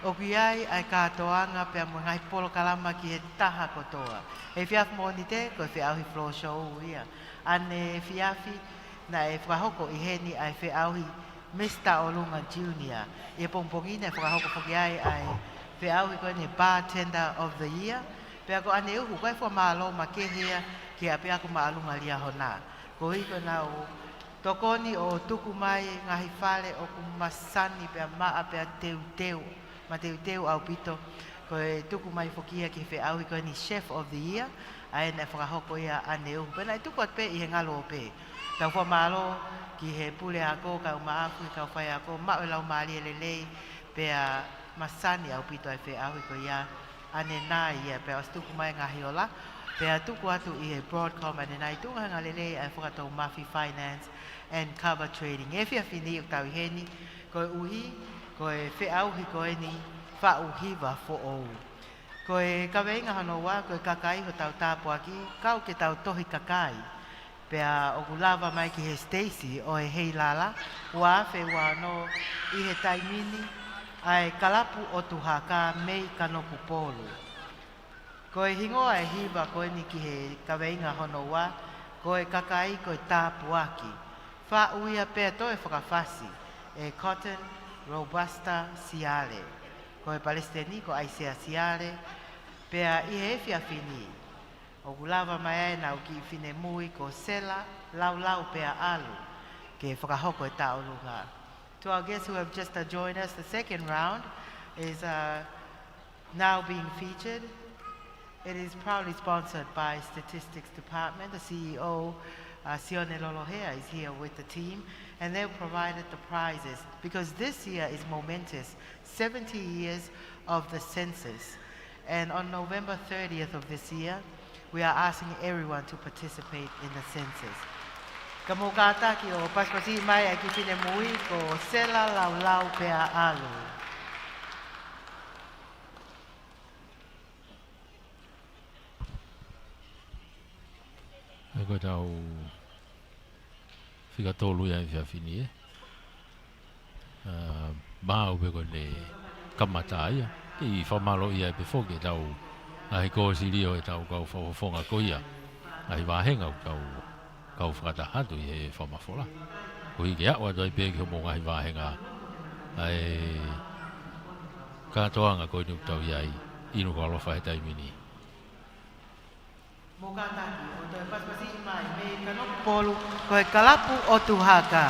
ʻoku ʻi ai ʻa e kātoanga pea mo e ngaahi polokalama ki he taha kotoa. He efiafi Mōnite, ko e feʻauhi floor show ia. ʻAneefiafi naʻe fakahoko ʻi heni ʻa e feʻauhi Miss Tauʻolunga Junior. ʻI he pongipongi ni naʻe fakahoko foki ai ʻa e feʻauhi ko eni Bartender of the Year. Pea ko ʻaneuhu, ko e fakamālō makehe ia ki he ʻapiako māʻolunga Liahona. Koeʻuhi ko ʻenau tokoni ʻo tuku mai ngaahi fale ʻoku masani pea maʻa pea teuteu, mateuteu ʻaupito. Ko e tuku mai foki ia ki he feʻauhi ko eni Chef of the Year, ʻa ē naʻe fakahoko ia ʻaneuhu. Pea naʻe tuku atu pē ʻi he ngaluope. Tau fakamālō ki he puleako, kau maʻafu, kau faiako, maʻu e laumālie lelei, pea masani ʻaupito ʻa e feʻauhi ko ia ʻanenai ia, pea ʻosi tuku mai ngaahi ola, pea tuku atu ʻi he Broadcom ʻanenai, tuʻunga he ngaahi lelei ʻa e Fakatoumafi Finance and Cover Trading. Efiafi ni ʻoku tau ʻi heni, koeʻuhi ko e feʻauhi ko eni faʻu hiva foʻou. Ko e kaveinga hono ua, ko e kakai hotau tāpuaki, kau ke tau tohi kakai. Pea ʻoku lava mai ki he siteisi ʻo e Heilala, ua afe ua ono ʻi he taimi ni, ʻa e kalapu ʻo Tuhaka mei Kanokupolu. Ko e hingoa e hiva ko eni ki he kaveinga hono ua, ko e kakai ko e tāpuaki. Faʻu ia pea toe fakafasi ʻe Cotton Robusta Siale. Ko e palesiteni ko ʻAisea Siale, pea ʻi he efiafi ni, ʻoku lava mai ai ʻenau kiʻi finemui ko Sela Laulau pea ʻalu ke fakahoko e tauʻolunga. To our guests who have just, uh, joined us, the second round is, uh, now being featured. It is proudly sponsored by Statistics Department. The C E O, uh, Sione Lolohea, is here with the team, and they've provided the prizes because this year is momentous, seventy years of the census. And on November thirtieth of this year, we are asking everyone to participate in the census. Ka mou kātaki ʻo pasipasiʻi mai ʻa e kiʻi finemui ko Sela Laulau pea ʻalu. He ko e tau fika tolu ia he efiafi ni, ē. ʻA, maʻu pē ko ʻene kamata ia. Kiʻi fakamālō ia pē foki ʻetau ngaahi kōsilio ʻetau kau fakafofonga ko ia. Ngaahi vāhenga ʻoku tau kau fakataha atu ʻi he fakamafola. Koeʻuhi ke aʻu atu ai pē ki hoʻomou ngaahi vāhenga ʻa e kātoanga ko eni ʻoku tau ʻi ai ʻi Nukuʻalofa he taimi ni. Mou kātaki ʻo toe pasipasiʻi mai mei Kanokupolu ko e kalapu ʻo Tuhaka.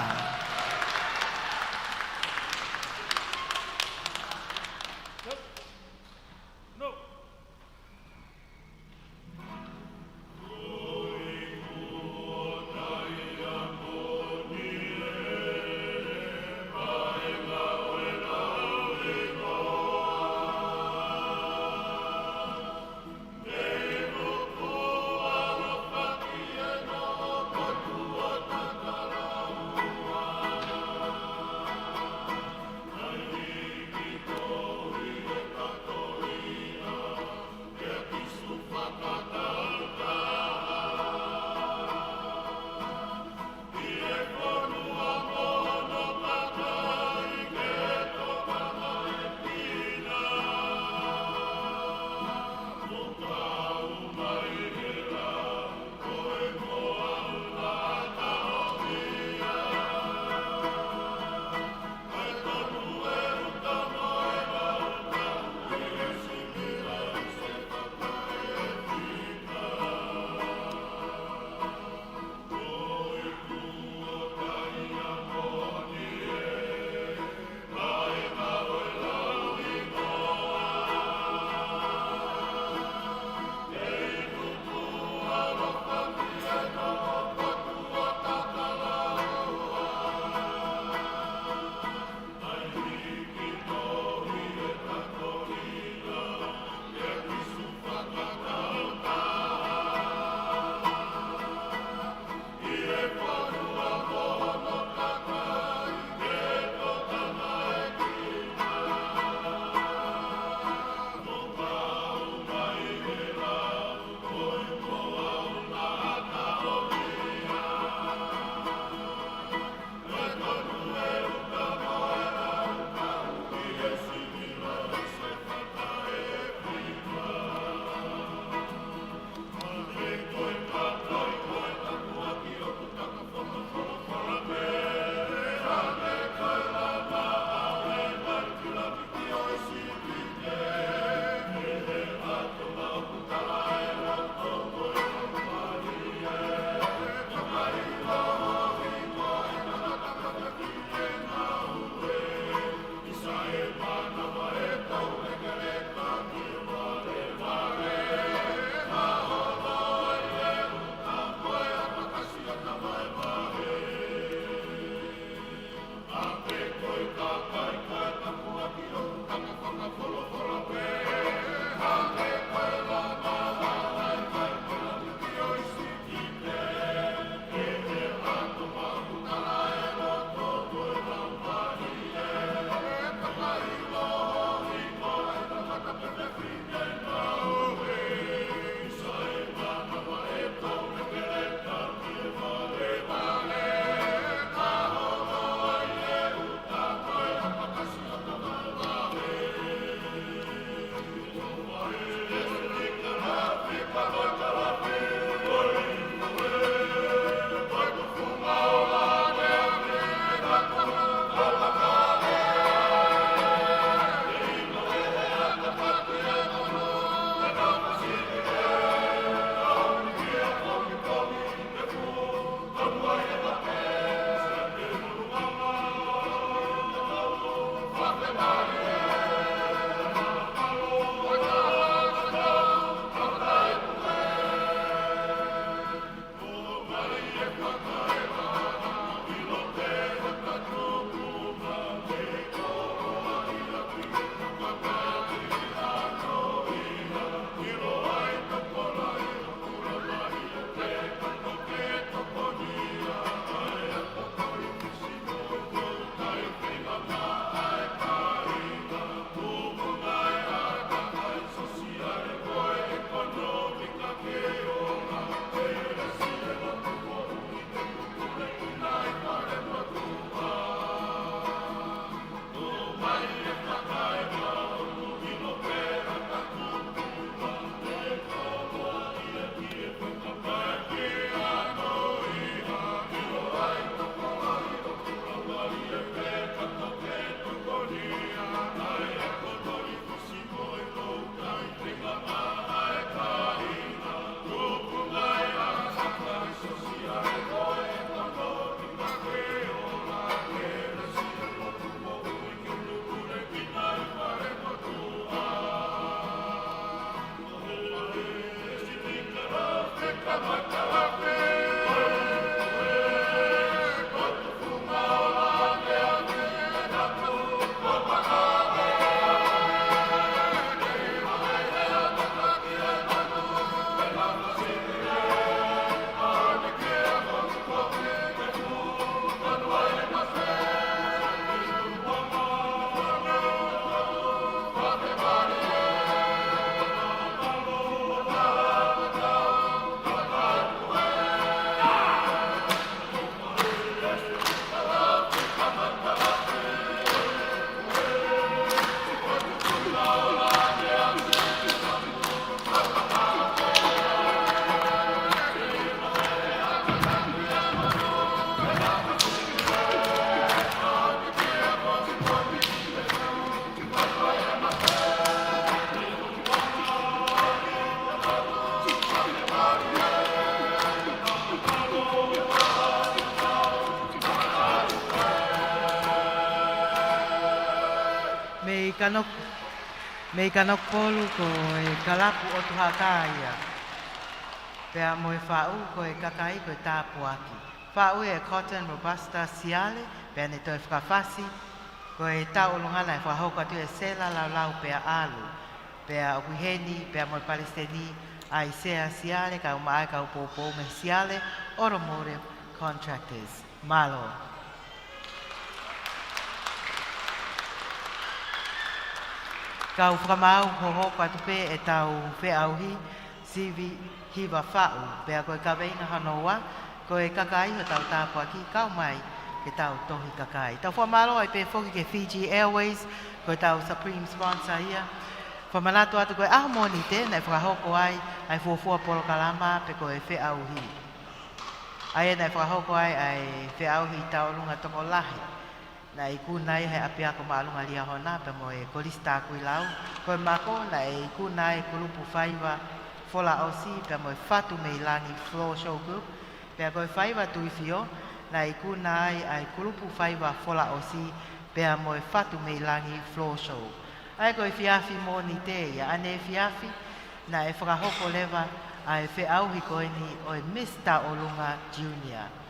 Mei Kanok-, mei Kanokupolu ko e kalapu ʻOtu Haka ia. Pea mo e faʻu ko e kakai ko e tāpuaki. Faʻu ia ʻe Cotton Robusta Siale, pea ne toe fakafasi, ko e tauʻolunga naʻe fakahoko atu ʻe Sela Laulau pea ʻalu. Pea ʻoku ʻi heni, pea mo e palesiteni ʻAisea Siale, kae ʻumaʻā e kau poupou mei Siale Automotive Contractors. Mālō. Kau fakamaau hohoko atu pē ʻetau feʻauhi sivi hiva faʻu, pea ko e kaveinga hono ua, ko e kakai hotau tāpuaki kau mai ke tau tohi kakai. Tau fakamālō ai pē foki ki he Fiji Airways, ko ʻetau supreme sponsor ia. Fakamanatu atu ko e ʻaho Mōnite naʻe fakahoko ai ʻa e fuofua polokalama pe ko e feʻauhi. ʻA ia naʻe fakahoko ai ʻa e feʻauhi tauʻolunga tokolahi. Naʻe ikuna ai ʻe he ʻapiako māʻolunga Liahona pea mo e Kolisi Takuilau. Ko e mako naʻe ikuna ai e kulupu faiva Folaʻosi pea mo e Fatu Mei Langi Floor Show Group. Pea ko e faiva Tuifio naʻe ikuna ai ʻa e kulupu faiva Folaʻosi pea mo e Fatu Mei Langi Floor Show. ʻA ia ko e efiafi Mōnite ia, ʻaneefiafi naʻe fakahoko leva ʻa e feʻauhi ko eni ʻo e Miss Tauʻolunga Junior.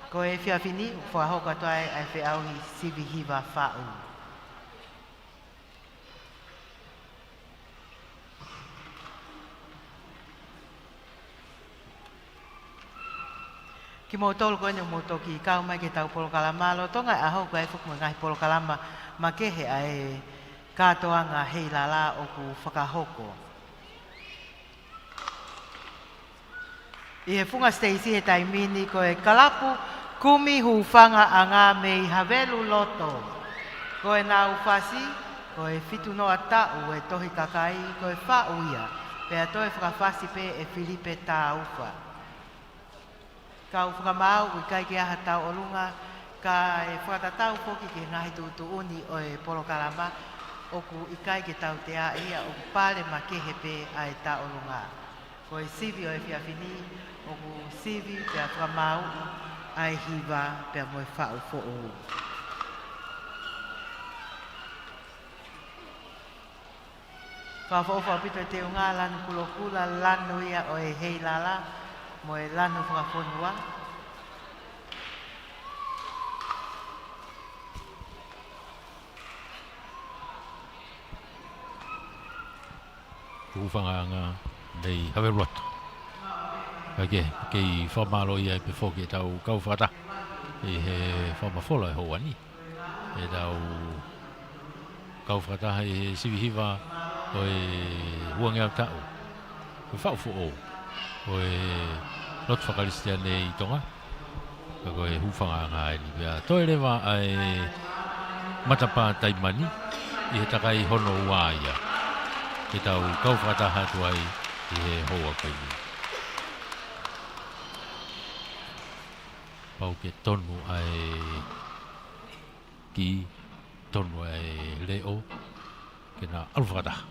Ko e efiafi ni ʻoku fakahoko atu ai ʻa e feʻauhi sivi hiva faʻu. Kimoutolu ko eni ʻoku mou toki kau mai ki heʻetau polokalama lolotonga e ʻaho, ʻoku ʻi ai foki mo e ngaahi polokalama makehe ʻa e kātoanga Heilala ʻoku fakahoko. ʻI he funga siteisi he taimi ni ko e kalapu Kumi Hūfangaʻanga mei Haveluloto. Ko ʻenau fasi, ko e fitu noa taʻu e tohi kakai, ko e faʻu ia, pea toe fakafasi pē ʻe Filipe Taufa. Kau fakamaau, ʻoku ʻikai ke ʻi ai ha tauʻolunga, kae fakatatau foki ki he ngaahi tuʻutuʻuni ʻo e polokalama, ʻoku ʻikai ke tautea ia, ʻoku pale makehe pē ʻa e tauʻolunga. Ko e sivi ʻo e efiafi ni, ʻoku sivi pea fakamaau ʻa e hiva pea mo e faʻu foʻou. Fakaʻofoʻofa ʻaupito e teunga, lanu kulokula, lanu ia ʻo e Heilala mo e lanu fakafonua. Hūfangaʻanga mei Haveluloto. Kae kehe, kei fakamālō ai pē foki ʻetau kau fakataha ʻi he fakamafola e houa ni. ʻEtau kau fakataha ʻi he sivi hiva ʻo e uangeau taʻu ʻo e faʻu foʻou ʻo e lotu fakakalisitiane ʻi Tonga. Ka ko e hūfangaʻanga eni pea toe leva ʻa e matapā taimani ʻi he takai hono ua ia ke tau kau fakataha atu ai ʻi he houa ko eni. Pau ke tonu ʻa e kī, tonu ʻa e leʻo, ke na ʻalu fakataha.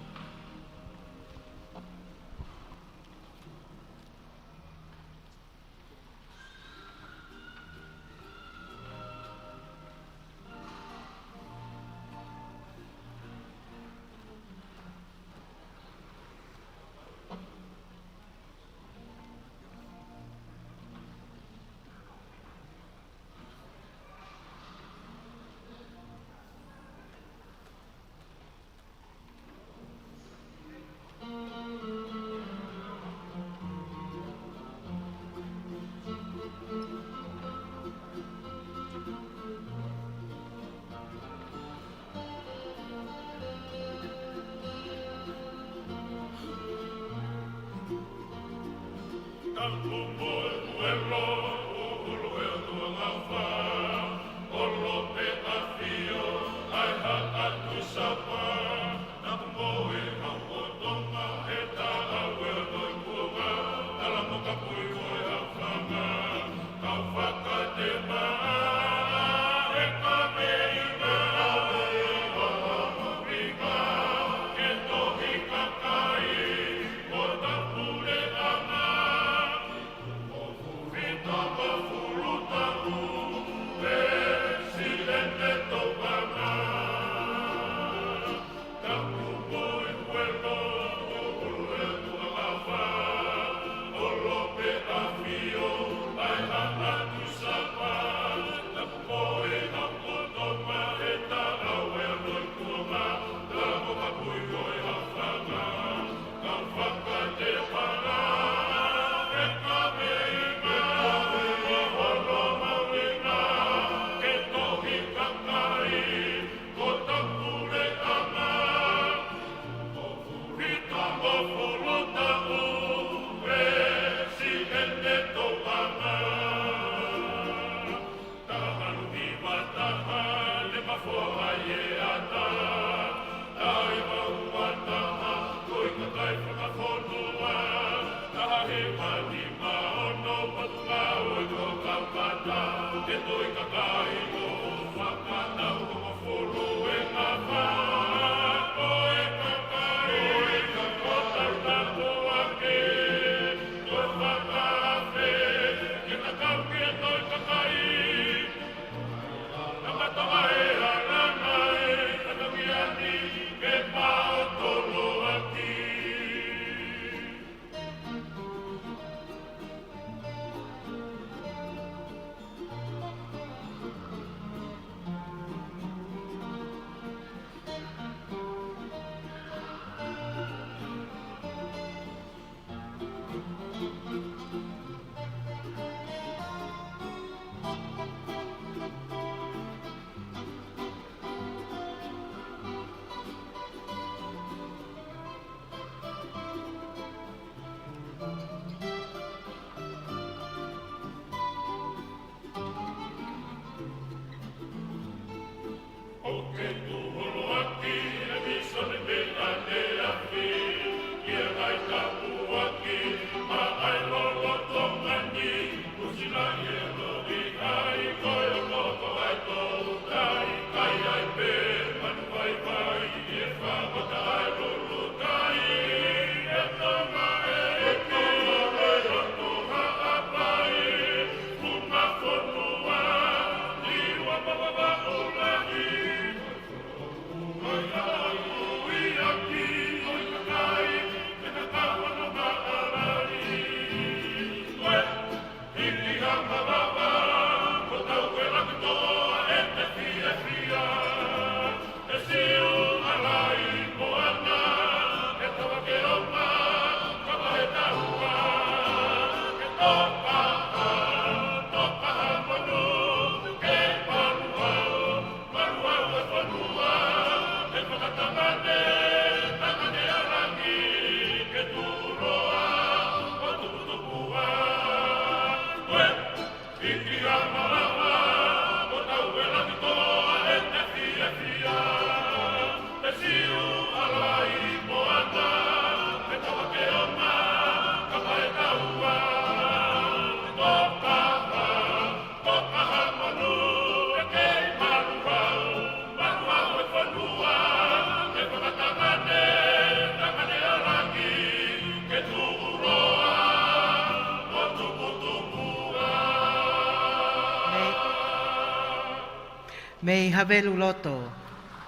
Mei Haveluloto,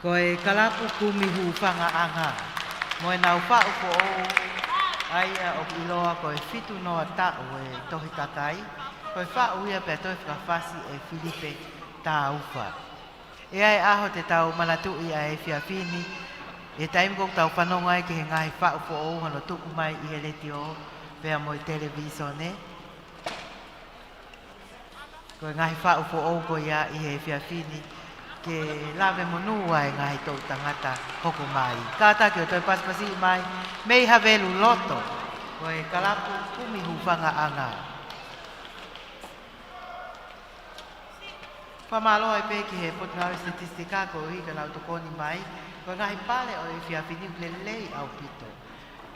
ko e kalapu kumi hūfangaʻanga, mo ʻenau faʻu foʻou, ʻa ia ʻoku ʻiloa ko e fitu noa taʻu e tohi kakai, ko e faʻu ia pea toe fakafasi ʻe Filipe Taufa. ʻE ʻi ai e ʻaho te tau manatuʻi ʻa e efiafi ni, ʻi he taimi ʻoku tau fanongo ai ki he ngaahi faʻu foʻou hono tuku mai ʻi he letiō pea mo e televīsone. Ko e ngaahi faʻu foʻou ko ia ʻi he efiafi ni, ke lave monū ai e ngaahi toʻu tangata hoko mai. Kātaki ʻo toe pasipasiʻi mai, mei Haveluloto, ko e kalapu kumi hūfangaʻanga. Fakamālō ai pē ki he Potungāue Sitetisitika koeʻuhi ko ʻenau tokoni mai, ko e ngaahi pale ʻo e efiafi ni ʻoku lelei ʻaupito.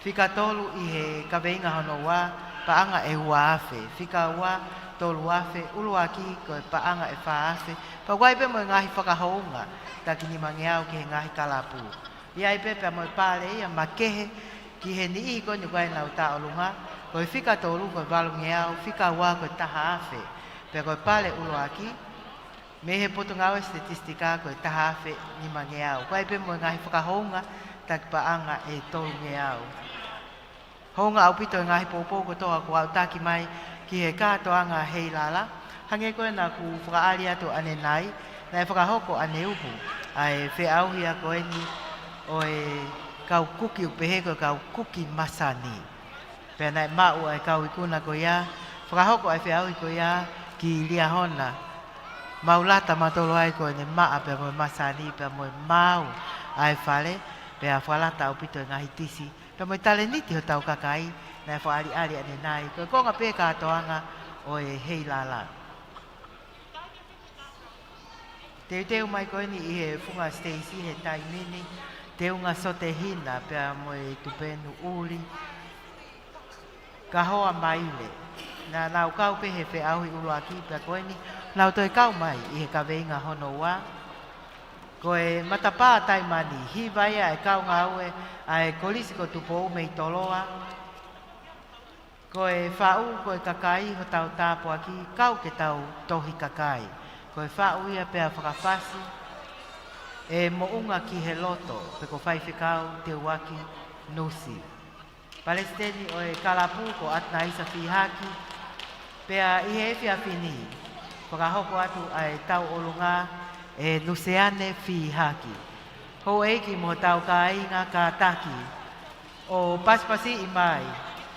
Fika tolu ʻi he kaveinga hono ua, paʻanga ʻe ua afe. Fika ua, tolu afe. ʻUluaki ko e paʻanga ʻe fā afe. Pea ʻoku ʻi ai pē mo e ngaahi fakahounga, taki nimangeau ki he ngaahi kalapu. ʻI ai pē pea mo e pale ia makehe ki he niʻihi ko eni ʻoku ʻi ai ʻenau tauʻolunga, ko e fika tolu ko e valungeau, fika ua ko e taha afe. Pea ko e pale ʻuluaki, mei he Potungāue Sitetisitika ko e taha afe nimangeau. ʻOku ʻi ai pē mo e ngaahi fakahounga, taki paʻanga ʻe tolungeau. Hounga ʻaupito e ngaahi poupou kotoa kuo aʻutaki mai ki he kātoanga Heilala. Hangē ko ē naʻa ku fakaʻali atu ʻanenai, naʻe fakahoko ʻaneuhu ʻa e feʻauhi ko eni ʻo e kau kuki, ʻoku pehē ko e kau kuki masani. Pea naʻe maʻu ʻa e kau ikuna ko ia, fakahoko ʻa e feʻauhi ko ia ki Liahona. Maʻulata mautolu ai ko ʻene maʻa pea mo e masani pea mo e maau ʻa e fale, pea fakalata ʻaupito e ngaahi tisi pea mo e talēniti hotau kakai, naʻe fakaʻaliʻali ʻanenai. Ko e konga pē kātoanga ʻo e Heilala. Teuteu mai ko eni ʻi he funga siteisi he taimi ni, Teunga Sotehina pea mo e Tupenu ʻUli, Kahoa Maile. Naʻa nau kau pē he feʻauhi ʻuluaki pea ko eni, nau toe kau mai ʻi he kaveinga hono ua. Ko e matapā Taimani, hiva ia e kau ngāue ʻa e Kolisi ko Tupou mei Toloa. Ko e faʻu, ko e kakai hotau tāpuaki, kau ke tau tohi kakai. Ko e faʻu ia pea fakafasi ʻe Moʻunga ki he Loto, pe ko Faifekau Teuaki Nusi. Palesiteni ʻo e kalapu ko ʻAtunaisa Fihaki, pea ʻi he efiafi ni, fakahoko atu ʻa e tauʻolunga ʻe Nuseane Fihaki. Houʻeiki mo hotau kāinga kātaki, ʻo pasipasiʻi mai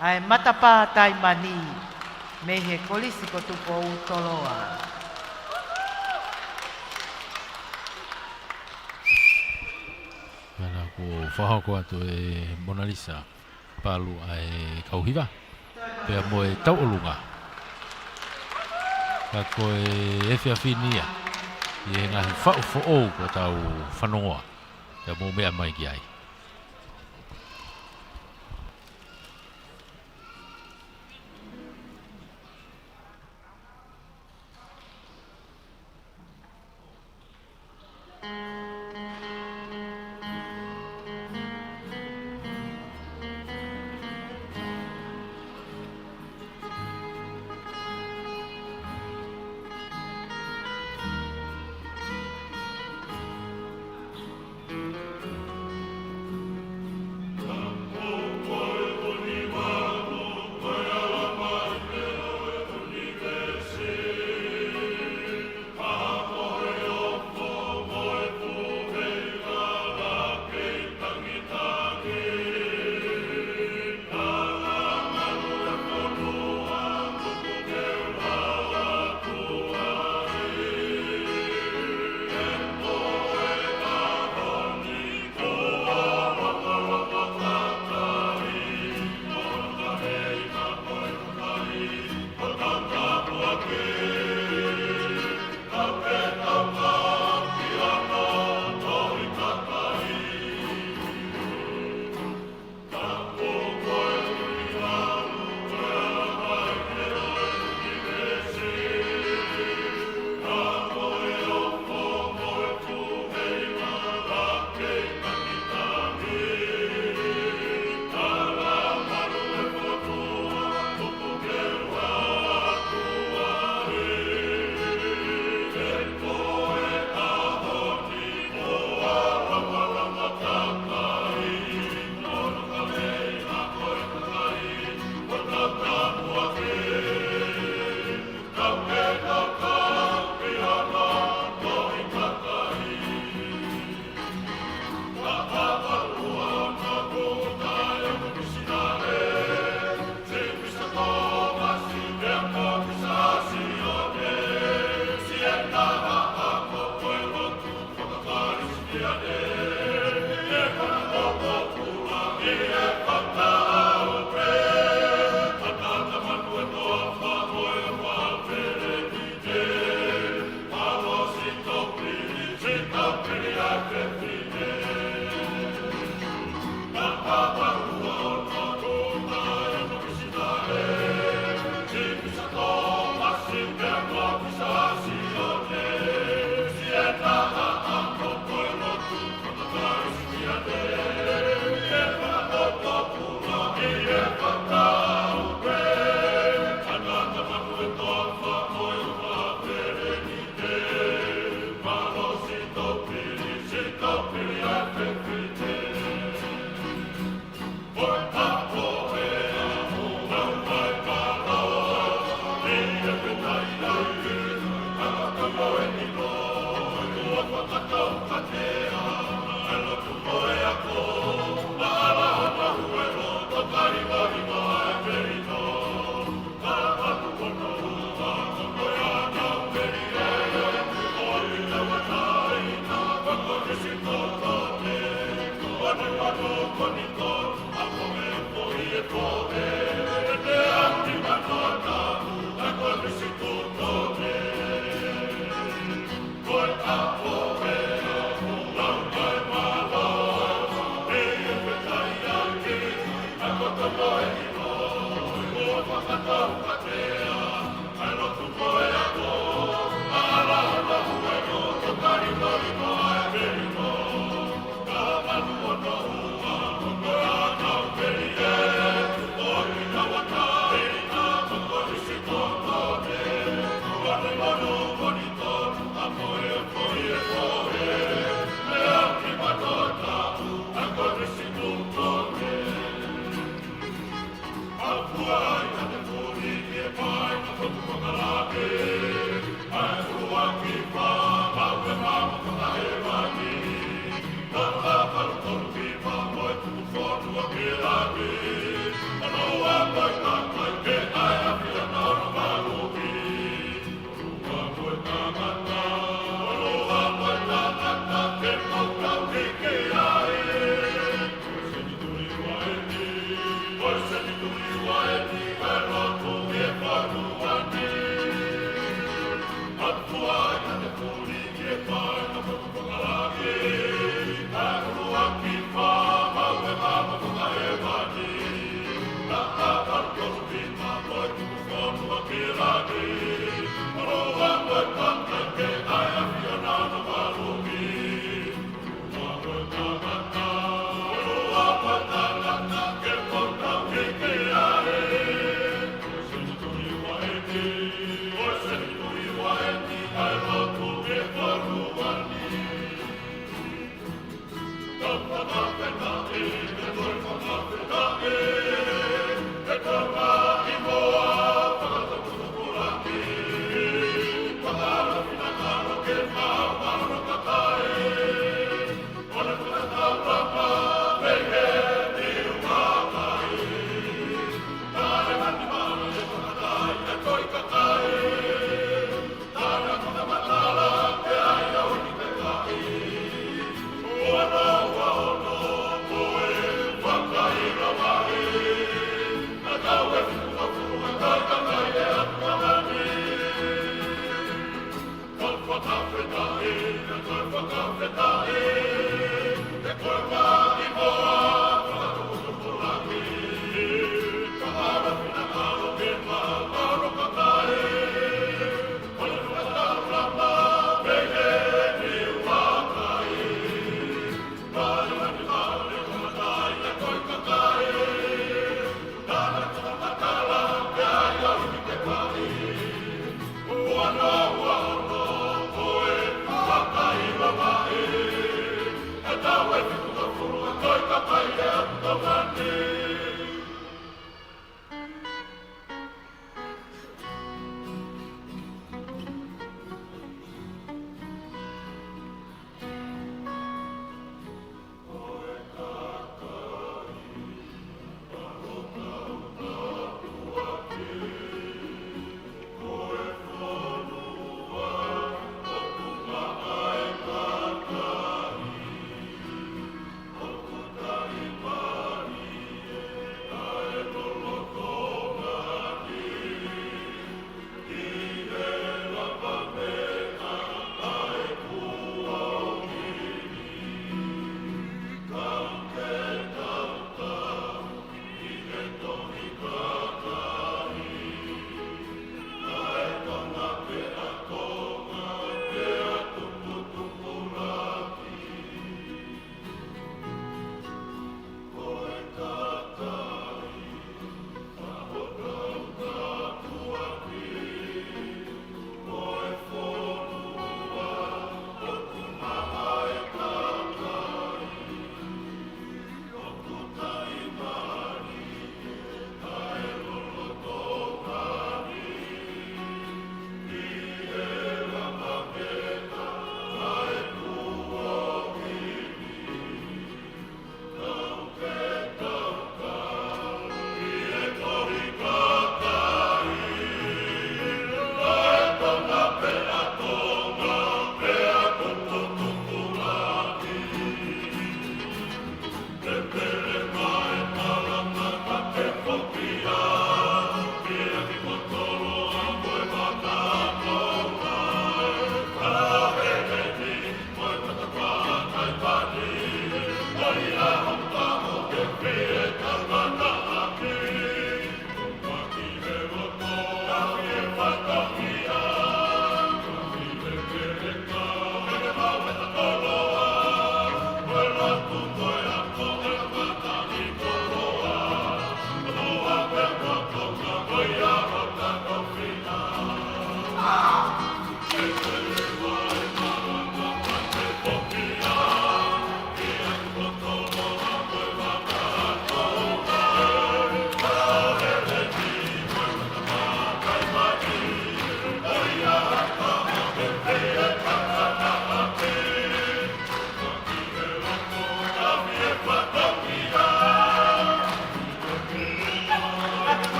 ʻa e matapā Taimani mei he Kolisi ko Tupou Toloa. Pea naʻa ku fakahoko atu ʻe Monalisa Palu ʻa e kau hiva pea mo e tauʻolunga. Ka ko e efiafi ni ia, ʻi he ngaahi faʻu foʻou kuo tau fanongoa, pea mou meʻa mai ki ai.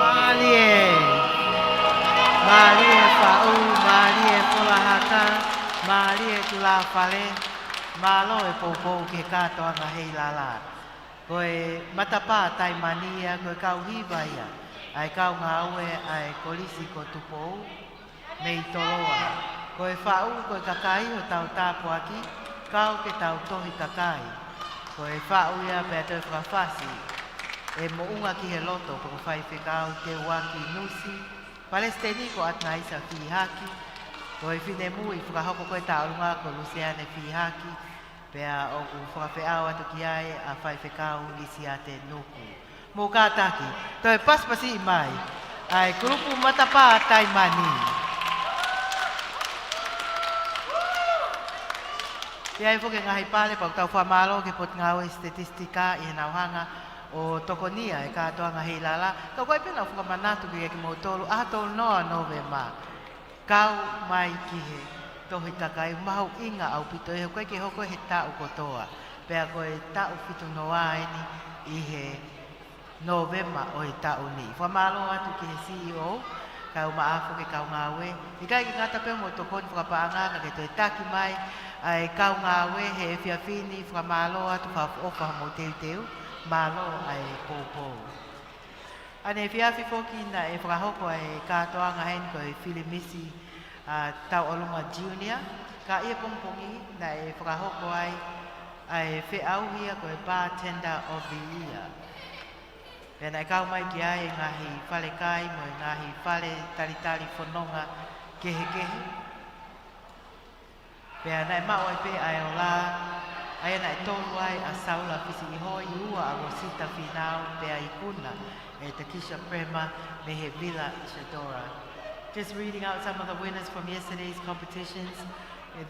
Mālie. Mālie Faʻu, mālie Kolahaka, mālie Kulāfale, mālō e poupou ki he kātoanga Heilala. Ko e matapā Taimani ia, ko e kau hiva ia ʻa e kau ngāue ʻa e Kolisi ko Tupou mei Toloa. Ko e Faʻu, ko e kakai hotau tāpuaki, kau ke tau tohi kakai. Ko e Faʻu ia pea toe fakafasi ʻe Moʻunga ki he Loto, ko e faifekau Teuaki Nusi, Palesiteni ko ʻAtanaisa Fihaki, ko e finemui fakahoko ko e tauʻolunga ko Luseane Fihaki, pea ʻoku fakafeʻao atu ki ai ʻa Faifekau Lisiate Nuku. Mou kātaki, toe pasipasiʻi mai ʻa e kulupu matapā Taimani. ʻI ai foki e ngaahi pale, pea ʻoku tau fakamālō ki he Potungāue Sitetisitika ʻi heʻenau hanga ʻo tokonia e kātoanga Heilala. Ka ʻoku ʻi ai pē ʻenau fakamanatu kiate kimoutolu, ʻaho tolu noa ʻo Nōvema. Kau mai ki he tohi kakai, mahuʻinga ʻaupito ia, he ʻoku ʻikai ke hoko he taʻu kotoa. Pea ko e taʻu fitu noa eni ʻi he Nōvema ʻo e taʻu ni. Fakamālō atu ki he C E O, kae ʻumaʻā foki e kau ngāue. ʻIkai ke ngata pē mo e tokoni fakapaʻanga, ka ke toe taki mai ʻa e kau ngāue he efiafi ni, fakamālō atu, fakaʻofoʻofa hoʻomou teuteu, mālō ʻa e poupou. ʻAneefiafi foki naʻe fakahoko ʻa e kātoanga heni ko e Filimisi, ʻa, Tauʻolunga Junior, ka ʻi he pongipongi naʻe fakahoko ai ʻa e feʻauhi ia ko e Bartender of the Year. Pea naʻe kau mai ki ai e ngaahi falekai mo e ngaahi fale talitali fononga kehekehe. Pea naʻe maʻu ai pē ʻa e ola, ʻa ia naʻe tolu ai ʻa Saula Fisiʻihoi, ua ʻa Rosita Finau, pea ikuna ʻe Takisha Prema mei he Villa Isadora. Just reading out some of the winners from yesterday's competitions.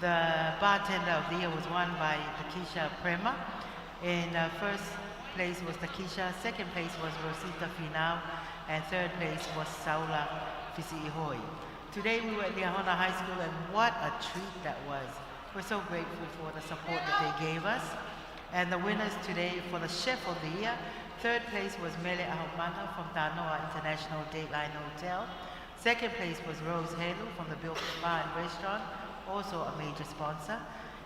The Bartender of the Year was won by Takisha Prema. And, uh, first place was Takisha, second place was Rosita Finau, and third place was Saula Fisiʻihoi. Today we were at Liahona High School, and what a treat that was. We're so grateful for the support that they gave us. And the winners today for the Chef of the Year, third place was Mele Ahomanga from Tanoa International Dateline Hotel. Second place was Rose Helu from the Bilford Bar and Restaurant, also a major sponsor.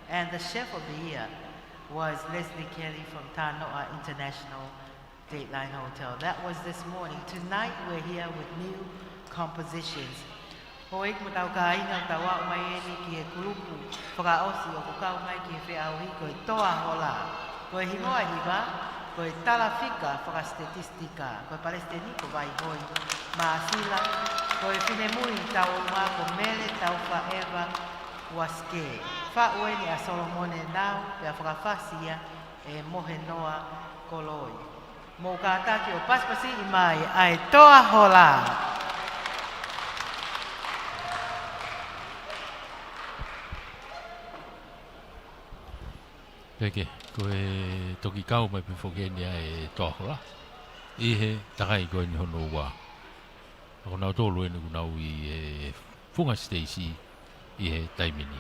And the Chef of the Year was Leslie Kelly from Tanoa International Dateline Hotel. That was this morning. Tonight we're here with new compositions. Houʻeiki mo e kau kāinga, ʻoku tau aʻu mai eni ki he kulupu fakaʻosi ʻoku kau mai ki he feʻauhi ko e Toa Hola. Ko e hingoa ʻo e hiva, ko e Talafika Fakasitetisitika. Ko e palesiteni ko Vaihoi Māsila. Ko e finemui tauʻolunga ko Mele Taufaʻeva Uasike. Faʻu eni ʻa Solomone Nau, pea fakafasi ia ʻe Mohenoa Koloi. Mou kātaki ʻo pasipasiʻi mai ʻa e Toa Hola. Peke, ko e toki kau mai pē foki eni ʻa e Toa Hola ʻi he takai ko eni hono ua. ʻA kinautolu eni ʻoku nau ʻi he funga siteisi ʻi he taimi ni.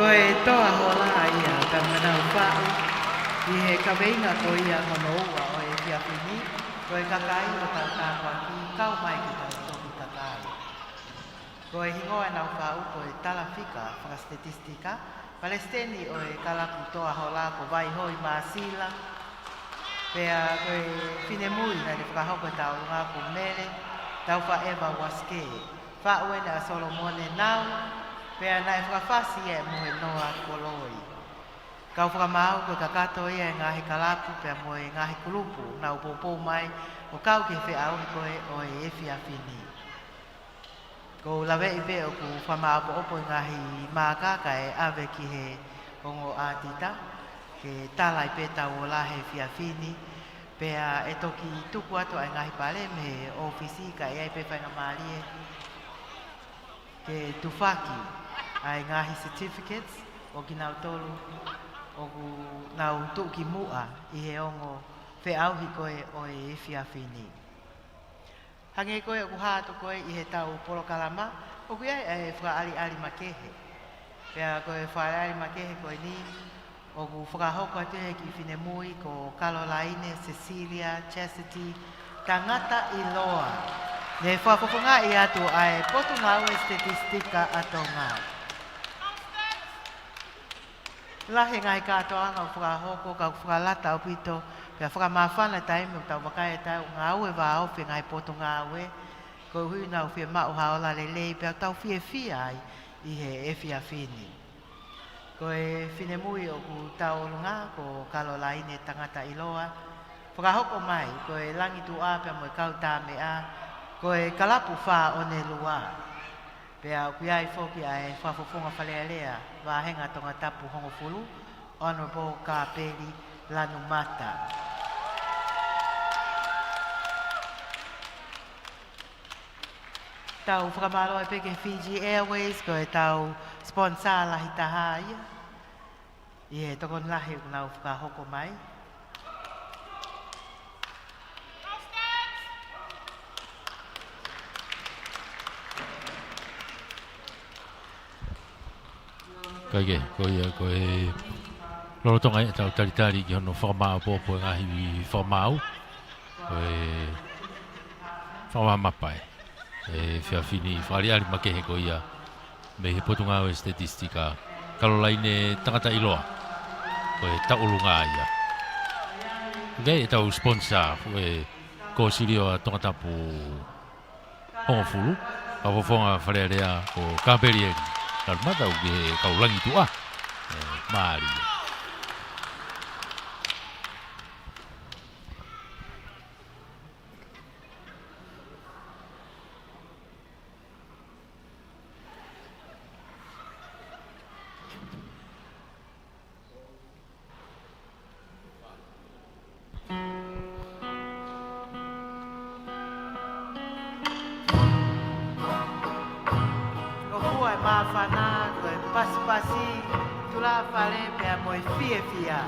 Ko e toa hola ia ʻoku nau faʻu ʻi he kaveinga ko ia hono ua ʻo e efiafi ni, ko e kakai ʻoku tau tāpuaki, kau mai ke tau toki kakai. Ko e hingoa ʻenau faʻu ko e Talafika Fakasitetisetika, Palesiteni ʻo e kalapu toa hola ko Vaihoi Māsila, pea ko e finemui naʻe fakahoko e tauʻolunga ko Mele Taufaʻeva Uasikē, faʻu ʻe Solomone Nau, pea naʻe fakafasi ia ʻe Mohenoa Koloi. Kau fakamaau ko e kakato ia e ngaahi kalapu pea mo e ngaahi kulupu ʻoku nau poupou mai ʻo kau ki he feʻauhi ko ē ʻo e efiafi ni. ʻOku ou laveʻi pē ʻoku fakamāʻopoʻopo e ngaahi mākaka ʻe ʻave ki he ongo ʻātita, ke tala ai pē ʻetau ola he efiafi ni, pea ʻe toki tuku atu ʻa e ngaahi pale mei he ʻōfisi ka ʻi ai pē faingamālie ke tufaki ʻa e ngaahi certificates ʻo kinautolu ʻoku nau tuʻu ki muʻa ʻi he ongo feʻauhi ko ē ʻo e efiafi ni. Hangē ko ē ʻoku hā atu ko ē ʻi heʻetau polokalama, ʻoku ʻi ai ʻa e fakaʻaliʻali makehe. Pea ko e fakaʻaliʻali makehe ko eni, ʻoku fakahoko atu ʻe he kiʻi finemui ko Kalolaine Cecilia Chastity Tangata ʻIloa. Ne fakafofongaʻi atu ʻa e Potungāue Sitetisetika ʻa Tonga. Lahi e ngaahi kātoanga ʻoku fakahoko, ka ʻoku fakalata ʻaupito, pea fakamāfana e taimi ʻoku tau vakai ai ʻetau ngāue vāofi e ngaahi potungāue, koeʻuhi ʻoku nau fiemaʻu ha ola lelei, pea ʻoku tau fiefia ai ʻi he efiafi ni. Ko e finemui ʻoku tauʻolunga ko Kalolaine Tangata ʻIloa, fakahoko mai ko e Langituʻa pea mo e Kau Tāmeʻa, ko e kalapu Fā ʻOne Lua. Pea ʻoku ʻi ai foki ʻa e Fakafofonga Fale Alea, Vāhenga Tongatapu hongofulu, Honourable Kāpeli Lanumata. Tau fakamālō ai pē ki he Fiji Airways, ko ʻetau sponsor lahi taha ia ʻi he tokoni lahi ʻoku nau fakahoko mai. Kae kehe, ko ia, ko e lolotonga ʻetau talitali ki hono fakamāʻopoʻopo e ngaahi fakamaau, ko e fakamāmapa e efiafi ni, fakaʻaliʻali makehe ko ia mei he Potungāue Statistika, Kalolaine Tangataʻiloa, ko e tauʻolunga ia. Kae ʻetau sponsor, ko e Kōsilio ʻa Tongatapu hongofulu, kau fofonga Fale Alea ko Kapelieli Lalumata, ʻoku ke kau langi tuʻa. ʻE, mālie. Ko e hua e māfana, ko e pasipasi, tulafale pea mo e fiefia.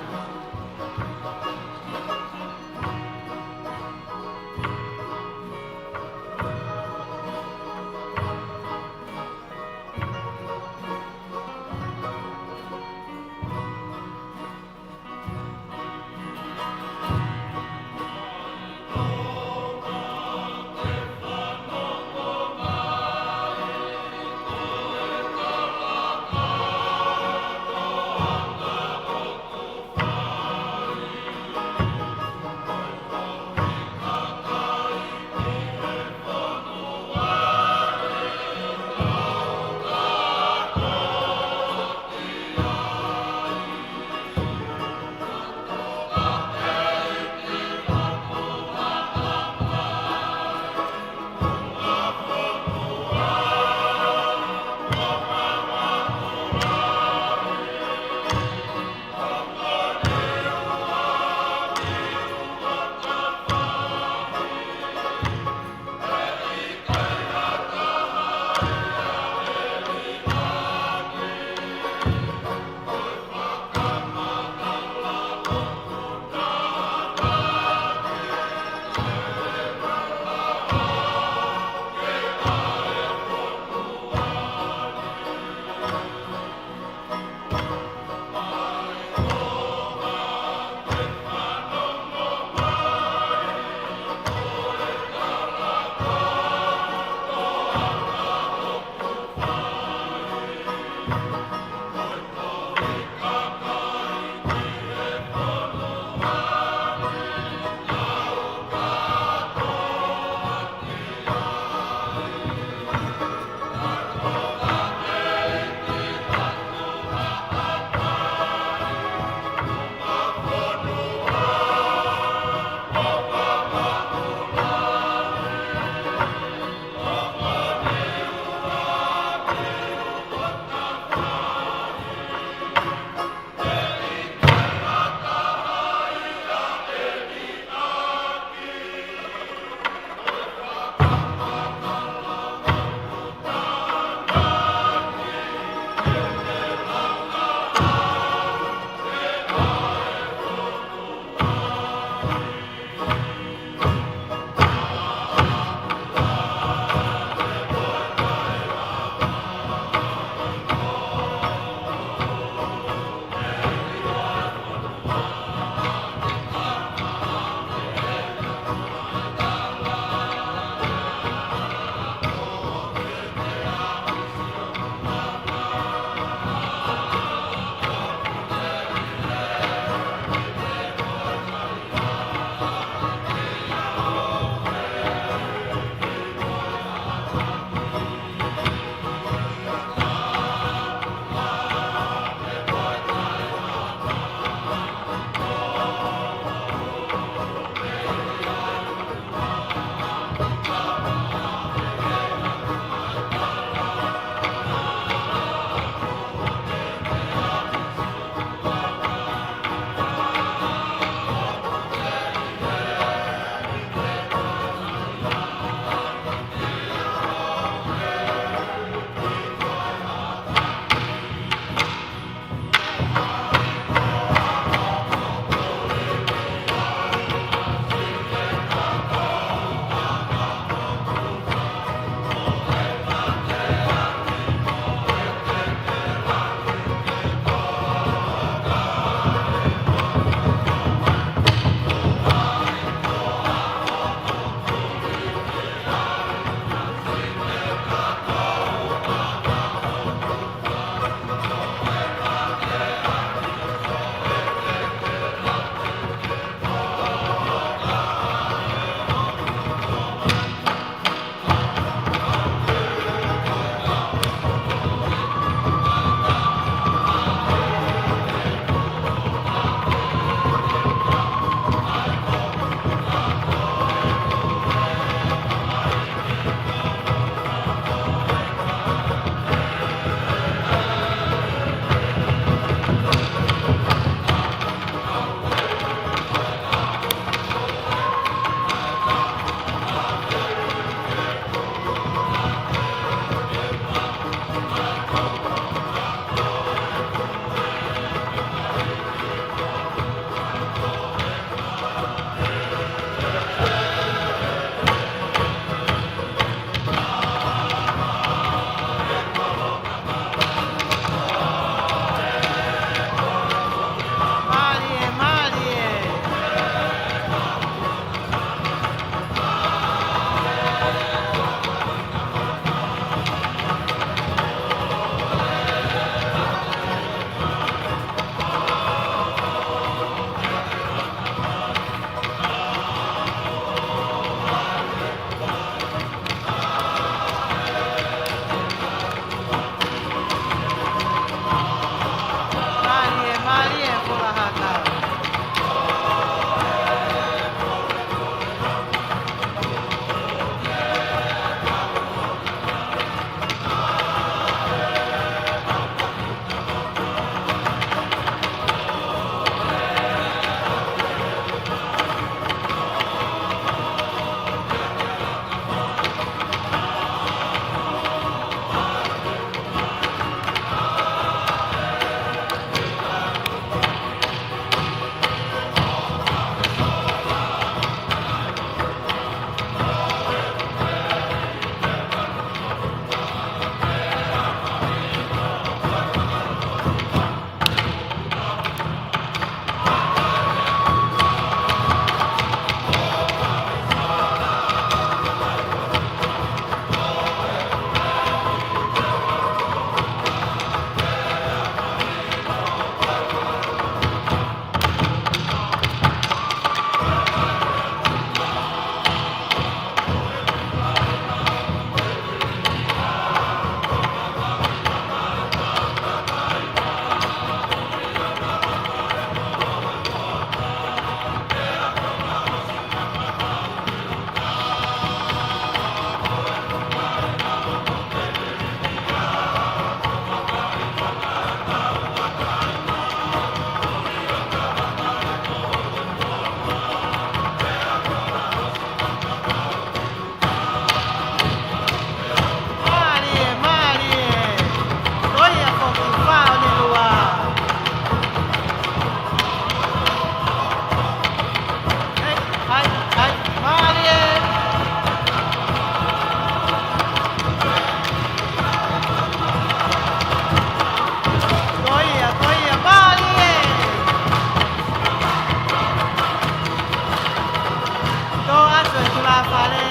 Fale,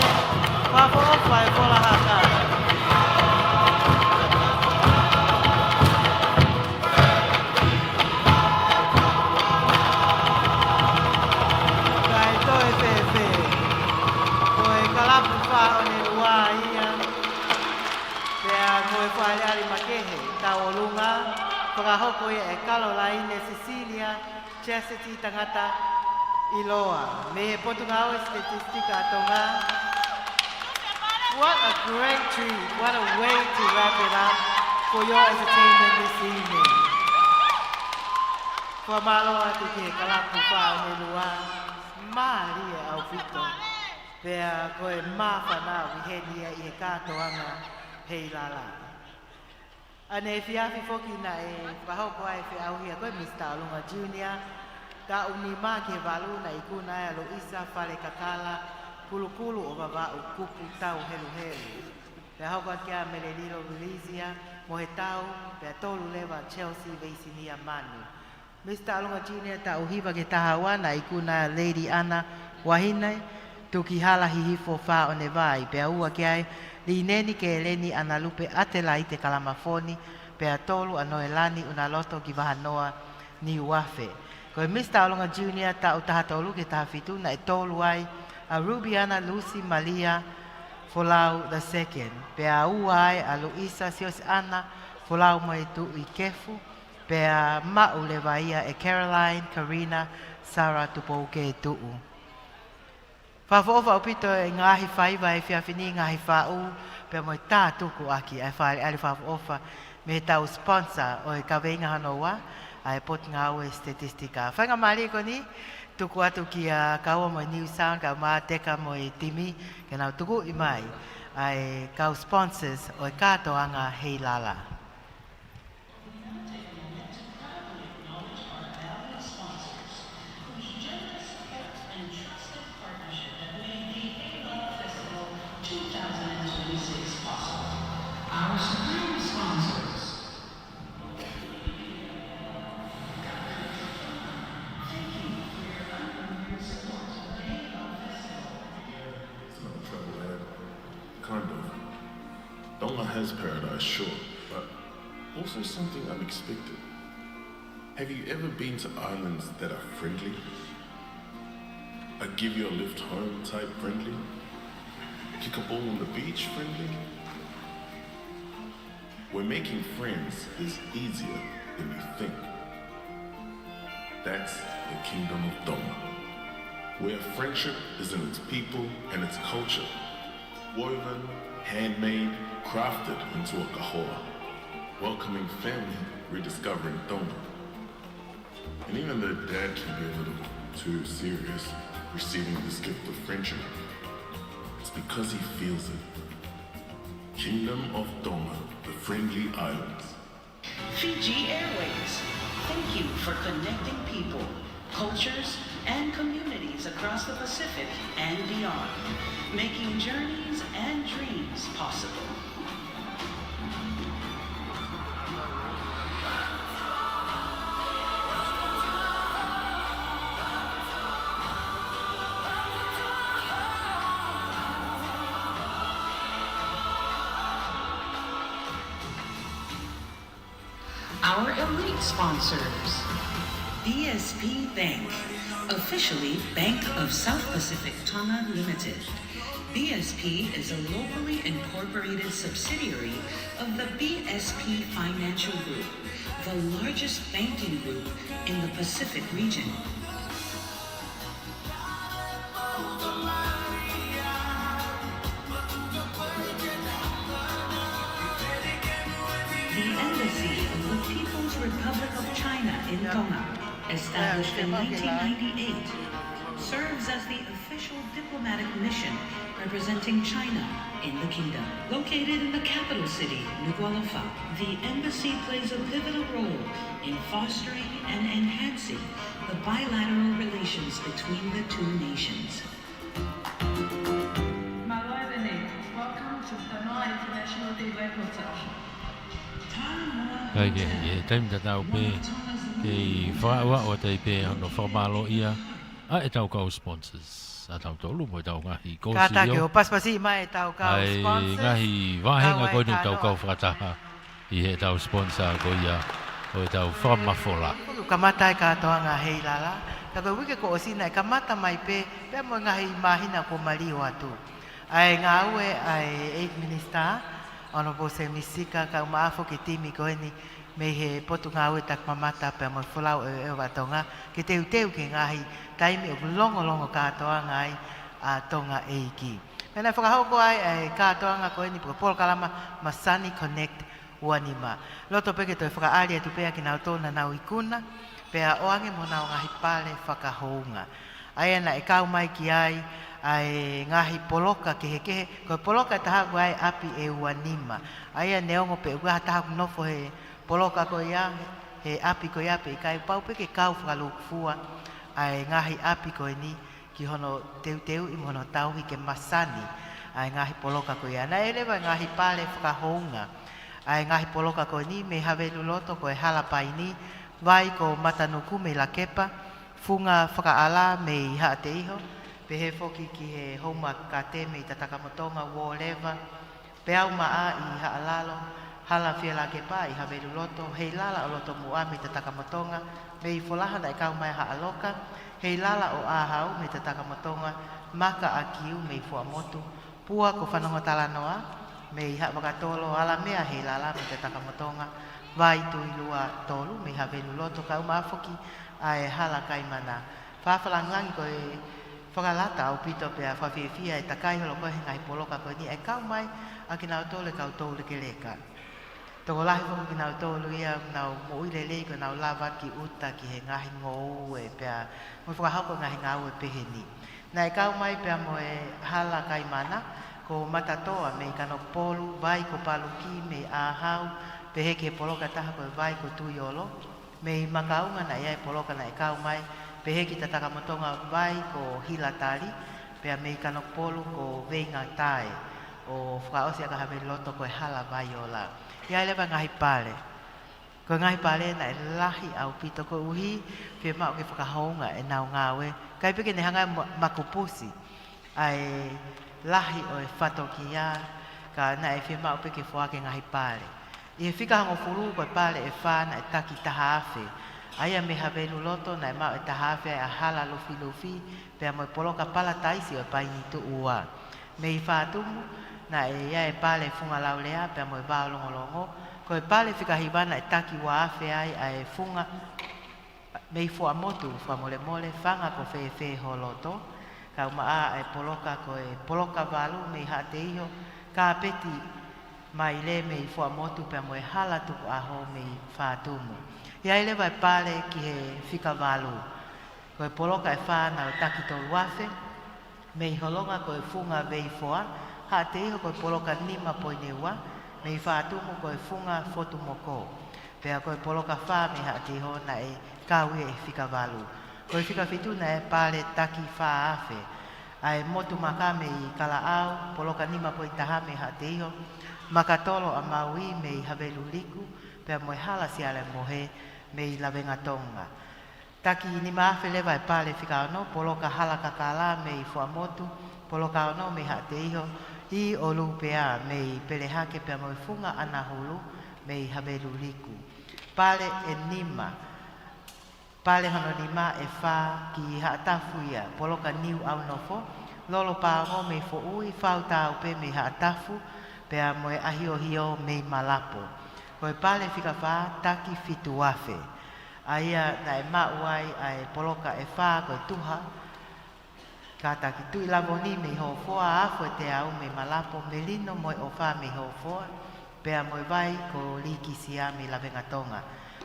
fakaʻofoʻofa e fola haka. Kae toe fēfē. Ko e kalapu Fā ʻo e Lua ia. Pea ko e fakaʻaliʻali makehe, tauʻolunga, fakahoko ia ʻe Kalolaine Sisilia Chastity Tangata ʻIloa, mei he Potungāue Statistika ʻa Tonga. What a great treat. What a way to wrap it up for your entertainment this evening. Fakamālō atu ki he kalapu Fā ʻo e Lua. Mālie ʻaupito. Pea ko e māfana ʻoku ʻi heni ia ʻi he kātoanga Heilala. ʻAneefiafi foki naʻe fakahoko ai e feʻauhi ko ē ʻa Misa Taʻolunga Junior, taʻu nima ki he valu, naʻe ikuna ai ʻa Luisa Falekakala Kulukulu ʻo Vavaʻu, kupu tau heluhelu. Pea hoko atu ki ai ʻa Melelilo Vilizia Mohetau, pea tolu leva ʻa Chelsea Veisinia Manu. Misa Taʻolunga Junior taʻu hiva ki he taha ua, naʻe ikuna ai ʻa Lady Ana Vahine Tukihala Hihifo Faʻonevai, pea ua ki ai ʻa Lineni Keleni Analupe Atelaite Kalamafoni, pea tolu ʻa Noelani Unaloto ki Vahanoa Niuafe. Ko e Misa Taʻolunga Junior taʻu taha tolu ki he taha fitu, naʻe tolu ai ʻa Rubiana Lucy Malia Folau the second, pea ua ai ʻa Luisa Siosiana Folau Moetuʻi Kefu, pea maʻu leva ia ʻe Caroline Karina Sara Tupouketuʻu. Fakaʻofoʻofa ʻaupito e ngaahi faiva he efiafi ni, ngaahi faʻu, pea mo e tātukuʻaki ʻa e fakaʻaliʻali fakaʻofoʻofa mei heʻetau sponsor ʻo e kaveinga hono ua, ʻa e Potungāue Statistika. Faingamālie ko eni, tuku atu kia Kaua mo e New Sound, kae ʻumaʻā Teka mo e timi, ke nau tukuʻi mai ʻa e kau sponsors ʻo e kātoanga Heilala. We now take a moment to proudly acknowledge our valued sponsors, whose generous support and trusted partnership have made the Heilala Festival two thousand twenty-six possible. Our supreme sponsors. Thank you for your unwavering support of the Heilala Festival. It's not a trouble, Ed. Kind of. Tonga has paradise, sure, but also something unexpected. Have you ever been to islands that are friendly? A give you a lift home type friendly? Kick a ball on the beach friendly? Where making friends is easier than you think. That's the Kingdom of Tonga, where friendship is in its people and its culture, woven, handmade, crafted into a kahoa, welcoming family, rediscovering Tonga. And even though Dad can be a little too serious receiving this gift of friendship, it's because he feels it. Kingdom of Tonga, the Friendly Islands. Fiji Airways, thank you for connecting people, cultures, and communities across the Pacific and beyond, making journeys and dreams possible. Our elite sponsors. B S P Bank, officially Bank of South Pacific Tonga Limited. B S P is a locally incorporated subsidiary of the B S P Financial Group, the largest banking group in the Pacific region. The Embassy of the People's Republic of China in Tonga, established in nineteen ninety-eight, serves as the official diplomatic mission representing China in the kingdom. Located in the capital city, Nukuʻalofa, the embassy plays a pivotal role in fostering and enhancing the bilateral relations between the two nations. Mālō e vene. Welcome to Tanoa International Day Waikato. Kai ke, ʻi he taimi tatau pē, kei fakaʻuaʻu atu ai pē hono fakamālōʻia ʻa ʻetau kau sponsors, ʻa tautolu mo ʻetau ngaahi kōsio. Kātaki ʻo pasipasi mai ʻetau kau sponsors. ʻA e ngaahi vāhenga ko eni ʻoku tau kau fakataha ʻi heʻetau sponsor ko ia ʻo ʻetau fakamafola. ʻOku kamata e kātoanga Heilala. Ka ko e uike kuo ʻosi naʻe kamata mai pē, pea mo e ngaahi māhina kuo maliu atu. ʻA e ngāue ʻa e Eighth Minister, Honourable Semi Sika, kae ʻumaʻā foki e timi ko eni mei he Potungāue Takimamata pea mo e Folau ʻEveʻeva ʻa Tonga, ke teuteu ki he ngaahi taimi ʻoku longolongo kātoanga ai ʻa Tonga ʻEiki. Pea naʻe fakahoko ai ʻa e kātoanga ko eni pe ko e polokalama Masani Connect ua nima. Loto pē ke toe fakaʻali atu pē ʻa kinautolu naʻa nau ikuna, pea ʻoange mo honau ngaahi pale fakahounga. ʻA ia naʻe kau mai ki ai ʻa e ngaahi poloka kehekehe, ko e poloka ʻe taha ʻoku ʻi ai ʻapi ʻe ua nima. ʻA ia neongo pe ʻoku ʻi ai ha taha ʻoku nofo he poloka ko ia, he ʻapi ko ia pe ʻikai, pau pē ke kau fakalūkufua ʻa e ngaahi ʻapi ko eni ki hono teuteuʻi mo hono tauhi ke masani ʻa e ngaahi poloka ko ia. Naʻe ʻi ai leva e ngaahi pale fakahounga ʻa e ngaahi poloka ko eni mei Haveluloto ko e Hala Paini, Vai ko Matanuku mei Lakepa, Funga Fakaʻala mei Haʻateiho, pehē foki ki he Houma Kate mei Tatakamotonga, Uōleva, Peau Maʻa ʻi Haʻalalo, Hala Fielakepa ʻi Haveluloto, Heilala ʻo Lotomuʻa mei Tatakamotonga, mei Folaha naʻe kau mai Haʻaloka, Heilala ʻo ʻAhau mei Tatakamotonga, Maka ʻa Kiu mei Fuaʻamotu, Pua ko Fanongo Talanoa mei Haʻavakatolo, Alamea Heilala mei Tatakamotonga, Vai Tuilua Tolu mei Haveluloto, kae ʻumaʻā foki ʻa e Hala Kaimana. Fakalangilangi ko e fakalata ʻaupito pea fakafiefia e takai holo ko e he ngaahi poloka ko eni ʻe kau mai ʻa kinautolu e kau toulekeleka. Tokolahi foki kinautolu ia ʻoku nau moʻui lelei ko ʻenau lava ki ʻuta ki he ngaahi ngoue pea mo fakahoko e ngaahi ngāue pehē ni. Naʻe kau mai pea mo e Hala Kaimana, ko Matatoa mei Kanokupolu, Vai ko Paluki mei ʻAhau, pehē ki he poloka ʻe taha ko e Vai ko Tuiolo, mei Makaunga naʻe ʻi ai e poloka naʻe kau mai, pehē ki Tatakamotonga Vai ko Hilatali, pea mei Kanokupolu ko Veinga Tae, ʻo fakaʻosi ʻaki ʻa Haveluloto ko e Hala Vaiola. ʻI ai leva e ngaahi pale. Ko e ngaahi pale naʻe lahi ʻaupito koeʻuhi, fiemaʻu ke fakahounga ʻenau ngāue. ʻIkai pē ke ne hanga ʻo ma-, makupusi ʻa e lahi ʻo e fatokia, ka naʻe fiemaʻu pē ke foaki e ngaahi pale. ʻI he fika hongofulu ko e pale ʻe fā naʻe taki taha afe. ʻA ia mei Haveluloto naʻe maʻu ʻe taha afe ai ʻa Hala Lufilufi, pea mo e poloka Palataisi ʻo e Paini Tuʻua. Mei Fatumu, naʻe ʻi ai e pale Funga Laulea, pea mo e Vao Longolongo. Ko e pale fika hiva naʻe taki ua afe ai ʻa e Funga mei Fuaʻamotu, Fakamolemole, Fanga ko Fēfē Holoto, kae ʻumaʻā ʻa e poloka ko e Poloka Valu mei Haʻateiho, Kāpeti Maile mei Fuaʻamotu pea mo e Hala Tukuʻaho mei Fatumu. ʻI ai leva e pale ki he fika valu. Ko e poloka ʻe fā naʻe taki tolu afe, mei Holonga ko e Funga Veifoa, Haʻateiho ko e poloka nima poini ua, mei Fatumu ko e Funga Fotumoko. Pea ko e poloka fā mei Haʻateiho naʻe kau ia ʻi he fika valu. Ko e fika fitu naʻe pale taki fā afe. ʻA e Motu Maka mei Kalaʻau, poloka nima poini taha mei Haʻateiho, Makatolo ʻa Maui mei Haveluliku, pea mo e Hala Siale Mohe mei Lavengatonga. Taki nima afe leva e pale fika ono, poloka Hala Kakala mei Fuaʻamotu, poloka ono mei Haʻateiho, ʻi ʻOlupea mei Pelehake pea mo e Funga ʻAnahulu mei Haveluliku. Pale ʻe nima, pale hono nima ʻe fā ki Haʻatafu ia, poloka Niu ʻAunofo, Lolo Paongo mei Foʻui, Fau Taupe mei Haʻatafu, pea mo e ʻAhiohio mei Malapo. Ko e pale fika fā taki fitu afe. ʻA ia naʻe maʻu ai ʻa e poloka ʻe fā ko e Tuha, kātaki Tuʻilavoni mei Hofoa, Afoeteau mei Malapo, Melino mo e ʻOfa mei Hofoa, pea mo e Vai ko Likisia mei Lavengatonga.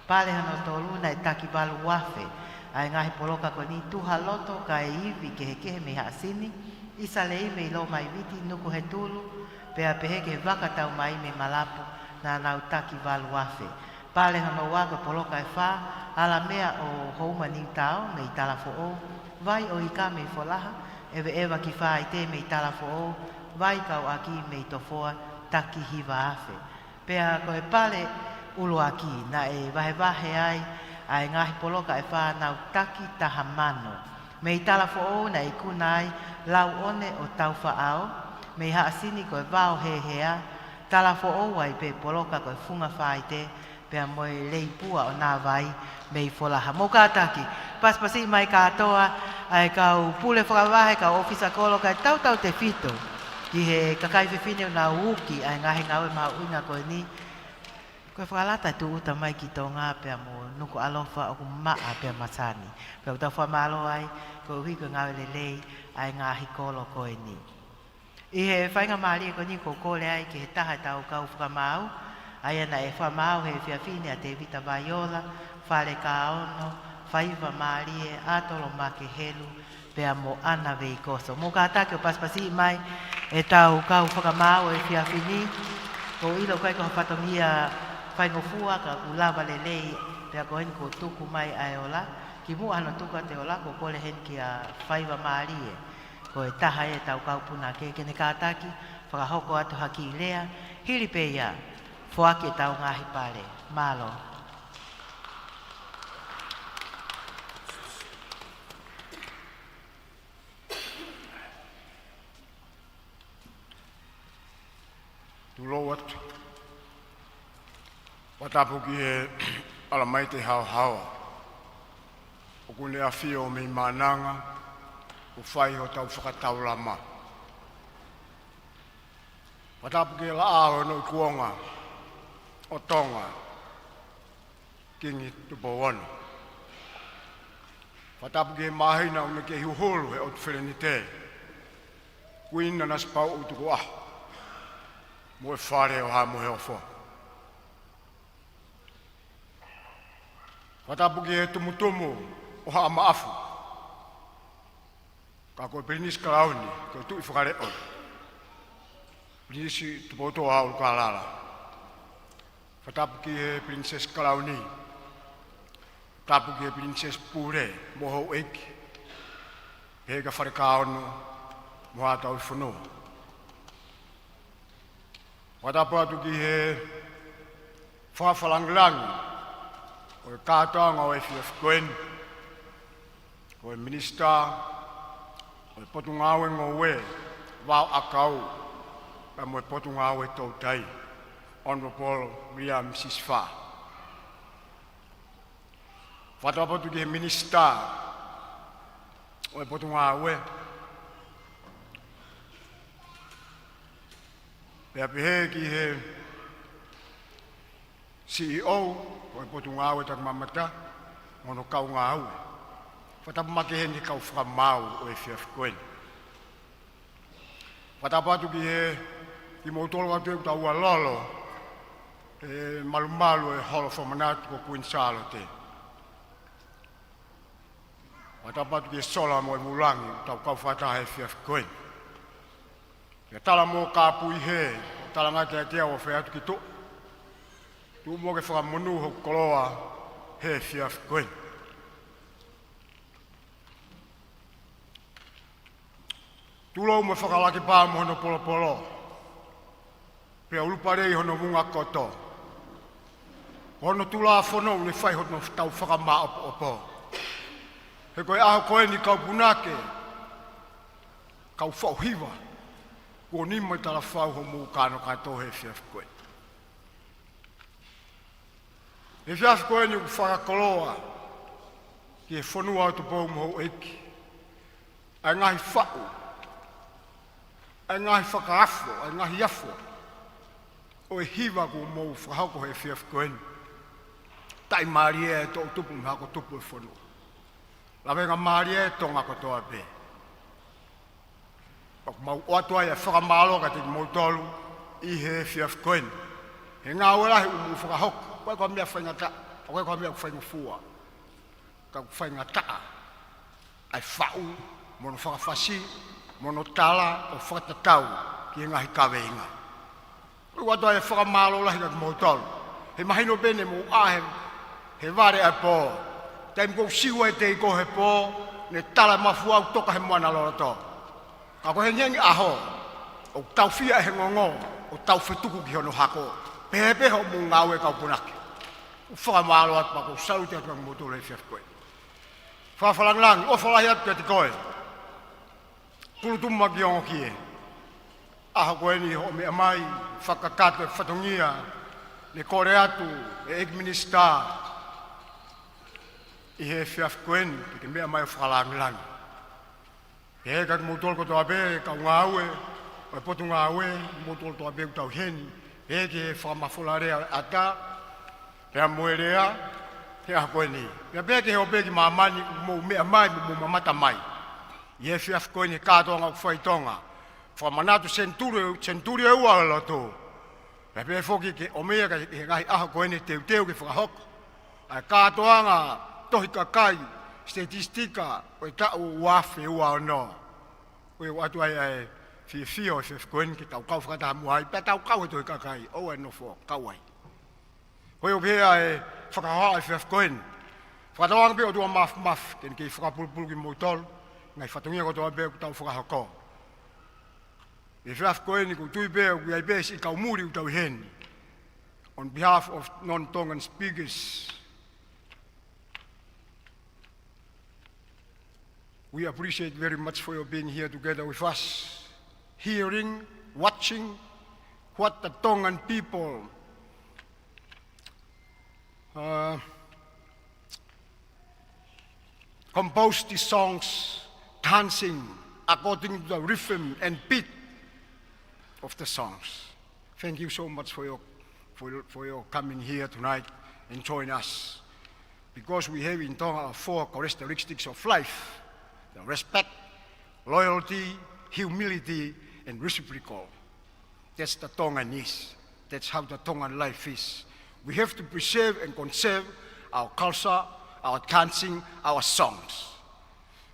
Pale hono tolu naʻe taki valu afe. ʻA e ngaahi poloka ko eni Tuha Loto kae ivi kehekehe mei Haʻasini, ʻIsa Lei mei Lomaiviti, Nukuhetulu, pea pehē ki he Vaka Taumai mei Malapo, naʻa nau taki valu afe. Pale hono ua ko e poloka ʻe fā, Alamea ʻo Houma Niutao mei Talafoʻou, Vai ʻo Ika mei Folaha, ʻEveʻeva ki Faite mei Talafoʻou, Vai Kauʻaki mei Tofoa, taki hiva afe. Pea ko e pale ʻuluaki naʻe vahevahe ai ʻa e ngaahi poloka ʻe fā nau taki taha mano. Mei Talafoʻou naʻe ikuna ai Lauʻone ʻo Taufaʻao, mei Haʻasini ko e Vao Hehea, Talafoʻou ai pē Poloka ko e Funga Faite, pea mo e Leipua ʻo Navai mei Folaha. Mou kātaki, pasipasi mai kātoa ʻa e kau pule fakavahe, kau ʻōfisa kolo, kae tautautefito ki he kakai fefine ʻoku nau uki ʻa e ngaahi ngāue mahuʻinga ko eni. Ko e fakalata e tūʻuta mai ki Tonga pea mo Nukuʻalofa ʻoku maʻa pea masani. Pea ʻoku tau fakamālō ai, koeʻuhi ko e ngāue lelei ʻa e ngaahi kolo ko eni. ʻI he faingamālie ko eni ʻoku ou kole ai ki he taha ʻetau kau fakamaau, ʻa ia naʻe fakamaau he efiafi ni ʻa Tevita Vaiola Falekaono, Faiva Mālie, ʻAtolo Makehelu, pea mo ʻAna Veikoso. Mou kātaki ʻo pasipasi mai ʻetau kau fakamaau he efiafi ni. ʻOku ou ʻilo ʻoku ʻikai ko ha fatongia faingofua ka ʻoku lava lelei, pea ko eni kuo tuku mai ʻa e ola. Kimuʻa hono tuku atu e ola, ʻoku ou kole heni kia Faiva Mālie, ko e taha ia ʻetau kau punake, ke ne kātaki fakahoko atu ha kiʻi lea, hili pē ia, foaki ʻetau ngaahi pale. Mālō. Tulou atu. Fakatapu ki he ʻAlamaite haohaoa, ʻoku ne ʻafio mei Maʻananga, ʻoku fai hotau fakataulama. Fakatapu ki he Laʻā ʻo Hono ikuʻanga ʻo Tonga, Kingi Tupou Ono. Fakatapu ki he māhina ʻoku ne kei huhulu he ʻOtu Felenite, Kuini Nanasipauʻu Tukuʻaho, mo e Fale ʻo Haʻa Moheofo. Fakatapu ki he tumutumu ʻo Haʻa Maʻafu, ka ko e Pilinisi Kalauni, ko e Tuʻi Fakaleʻo, Pilinisi Tupoutoʻa ʻUlukālala. Fakatapu ki he Pilinisesi Kalauni. Fakatapu ki he Pilinisesi Pule mo Houʻeiki, pehē kia Falekaono mo Haʻa Tauhi Fonua. Fakatapu atu ki he fakafakalāngilangi ʻo e kātoanga ʻo e efiafi ko eni, ko e Minisitā ʻo e Potungāue Ngoue, Vao ʻAkau, pea mo e Potungāue Toutai, Honourable William Sisifā. Fakatapu atu ki he Minisitā ʻo e Potungāue, pea pehē ki he CEO ʻo e Potungāue Takimamata mo hono kau ngāue. Fakatapu makehe ni ki he kau fakamaau ʻo e efiafi ko eni. Fakatapu atu ki he, kimoutolu atu ʻoku tau ʻalu lolo he malumalu ʻo e Holo Fakamanatu ko Kuini Sālote. Fakatapu atu ki he sola mo e vulangi ʻoku tau kau fakataha he efiafi ko eni. Ke tala mo kāpui hē, talangata ʻiate au ʻo fai atu ki tuʻa. Tuʻu mo ke fakamonū hoku koloa he efiafi ko eni. Tulou mo e fakalakipā mo hono polopolo, pea ʻulupale ʻi hono vunga koto. Ko hono tulafono ʻoku ne fai hotau fakamāʻopoʻopo. He ko e ʻaho ko eni kau punake, kau faʻu hiva, kuo nima talafau hoʻomou kānokato he efiafi ko eni. He efiafi ko eni ʻoku fakakoloa ki he fonua ʻo Tupou mo Houʻeiki ʻa e ngaahi faʻu, ʻa e ngaahi fakaafo, ʻa e ngaahi afo ʻo e hiva kuo mou fakahoko he efiafi ko eni. Taʻimālie e toʻutupu mo e hako tupu e fonua. Lavengamālie e Tonga kotoa pē. Pea ʻoku mau ʻoatu ai e fakamālō kiate kimoutolu ʻi he efiafi ko eni. He ngāue lahi ʻoku mou fakahoko, ʻoku ʻikai ko ha meʻa faingataʻa, ʻoku ʻikai ko ha meʻa ʻoku faingofua. Ka ʻoku faingataʻa ʻa e faʻu, mo hono fakafasi, mo hono tala, ʻo fakatatau ki he ngaahi kaveinga. ʻOatu ai e fakamālō lahi kiate kimoutolu. He mahino pē ne mou ʻā he, he vale ʻa e pō. Taimi ʻoku ou sio ai e tei ko ē he pō, ne tala e mafuaʻu toka he moana loloto. Ka ko e hengihengi ʻaho, ʻoku taufia ʻe he ngongo, ʻo tau fetuku ki hono hako. Pehē pē hoʻomou ngāue kau punake. ʻOku fakamālō atu pea ʻoku ou salute atu kiate kimoutolu he efiafi ko eni. Fakafakalāngilangi, ʻofa lahi atu kiate koe. Pulutuma ki ongo kie. ʻAho ko eni hoʻo meʻa mai, fakakakato e fatongia, ne kole atu ʻe he ʻEiki Minisitā ʻi he efiafi ko eni, ke ke meʻa mai ʻo fakalāngilangi. Pehē kia kimoutolu kotoa pē, kau ngāue ʻo e Potungāue, kimoutolu kotoa pē ʻoku tau ʻi heni, pehē ki he fakamafola lea ʻo e ʻatā, pea mo e lea, he ʻaho ko eni. Pea pehē ki he ʻope ki māmani, mou meʻa mai, mou mamata mai. ʻI he efiafi ko eni he kātoanga ʻoku fai ʻi Tonga. Fakamanatu senituli, senituli ʻe ua ʻo e lotu. Pea pehē foki ke ʻomai ia ki he ngaahi ʻaho ko eni teuteu ke fakahoko ʻa e kātoanga tohi kakai, statistika ʻo e taʻu ua afe ua ono. Ko ia ʻoku ʻoatu ai ʻa e fiefia ʻo e efiafi ko eni ke tau kau fakataha muʻa ai, pea tau kau he tohi kakai, ʻoua ʻe nofo, kau ai. Ko ia ʻoku pehē ʻa e fakahohaʻa ʻo e efiafi ko eni. Fakatauange pē ʻOtua Māfimafi, ke ne kei fakapulupulu kimoutolu, ngaahi fatongia kotoa pē ʻoku tau fakahoko. ʻI he efiafi ko eni ʻoku ou tui pē ʻoku ʻi ai pē siʻi kau muli ʻoku tau ʻi heni. On behalf of non-Tongan speakers, we appreciate very much for your being here together with us, hearing, watching what the Tongan people, uh, compose these songs, dancing according to the rhythm and beat of the songs. Thank you so much for your, for your, for your coming here tonight and join us. Because we have in Tonga four characteristics of life: the respect, loyalty, humility, and reciprocal. That's the Tonganese. That's how the Tongan life is. We have to preserve and conserve our culture, our dancing, our songs.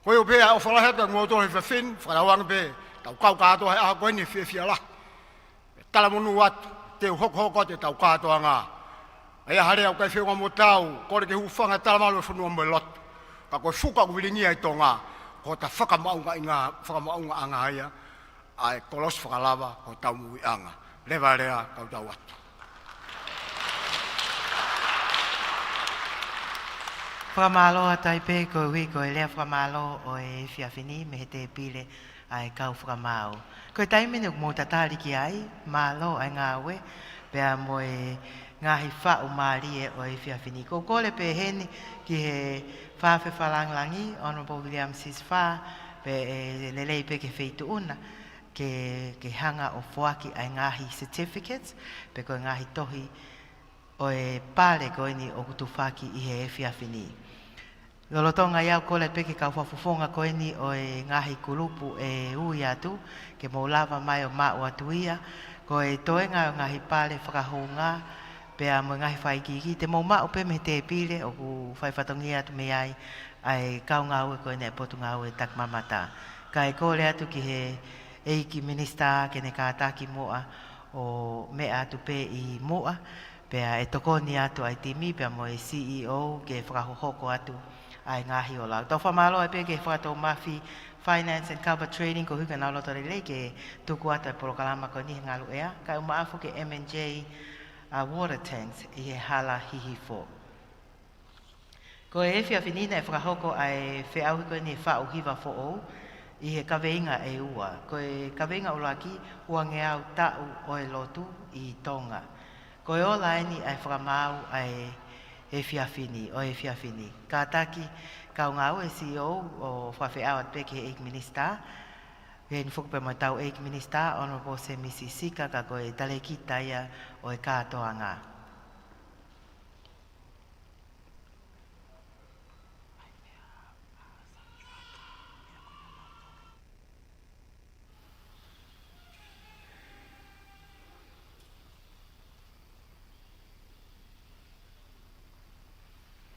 Ko ia ʻoku pehē ʻa e ʻofa lahi atu kiate kimoutolu he efiafi ni, fakatauange pē, tau kau kātoa he ʻaho ko eni fiefia lahi. Talamonū atu, te u hokohoko atu ʻetau kātoanga. ʻA ia ha lea ʻoku ʻikai feʻunga mo taau, kole ke hūfanga he talamalu ʻo e fonua mo e lotu. Ka ko e fuka ʻoku vilingia ʻi Tonga, ko hota fakamaʻungaʻanga, fakamaʻungaʻanga ia ʻa e kolosi fakalava hotau moʻuiʻanga. Leva e lea, kau tau atu. Fakamālō atu ai pē koeʻuhi ko e lea fakamālō ʻo e efiafi ni mei he tēpile ʻa e kau fakamaau. Ko e taimi ni ʻoku mou tatali ki ai, mālō ʻa e ngāue, pea mo e ngaahi faʻu mālie ʻo e efiafi ni. ʻOku ou kole pē heni ki he Fafefe Fakalāngilangi, Honourable William Sisifā, pe ʻe lelei pē ki he feituʻu na, ke, ke hanga ʻo foaki ʻa e ngaahi certificates, pe ko e ngaahi tohi ʻo e pale ko eni ʻoku tufaki ʻi he efiafi ni. Lolotonga ia ʻoku ou kole pē ki he kau fakafofonga ko eni ʻo e ngaahi kulupu ʻe ui atu, ke mou lava mai ʻo maʻu atu ia, ko e toenga ʻo e ngaahi pale fakahounga, pea mo e ngaahi fakaikiiki, te mou maʻu pē mei he tēpile ʻoku fai fatongia atu mei ai ʻa e kau ngāue ko eni ʻa e Potungāue Takimamata. Kae kole atu ki he ʻEiki Minisitā ke ne kātaki muʻa ʻo meʻa atu pē ʻi muʻa, pea ʻe tokoni atu ʻa e timi, pea mo e C E O ke fakahohoko atu ʻa e ngaahi ola. Tau fakamālō ai pē ki he Fakatoumafi Finance and Culvert Trading koeʻuhi ko ʻenau loto lelei ke tuku atu ʻa e polokalama ko eni he ngaluʻea, kae ʻumaʻā foki e M and J, uh, water tanks ʻi he Hala Hihifo. Ko e efiafi ni naʻe fakahoko ʻa e feʻauhi ko eni e faʻu hiva foʻou ʻi he kaveinga ʻe ua. Ko e kaveinga ʻuluaki, Uangeau Taʻu ʻo e Lotu ʻi Tonga. Ko e ola eni ʻa e fakamaau ʻa e efiafi ni, ʻo e efiafi ni. Kātaki kau ngāue, C E O, ʻo fakafeʻao atu pē ki he ʻEiki Minisitā. Heni foki pē mo ʻetau ʻEiki Minisitā, Honourable Semisi Sika, ka ko e talēkita ia ʻo e kātoanga.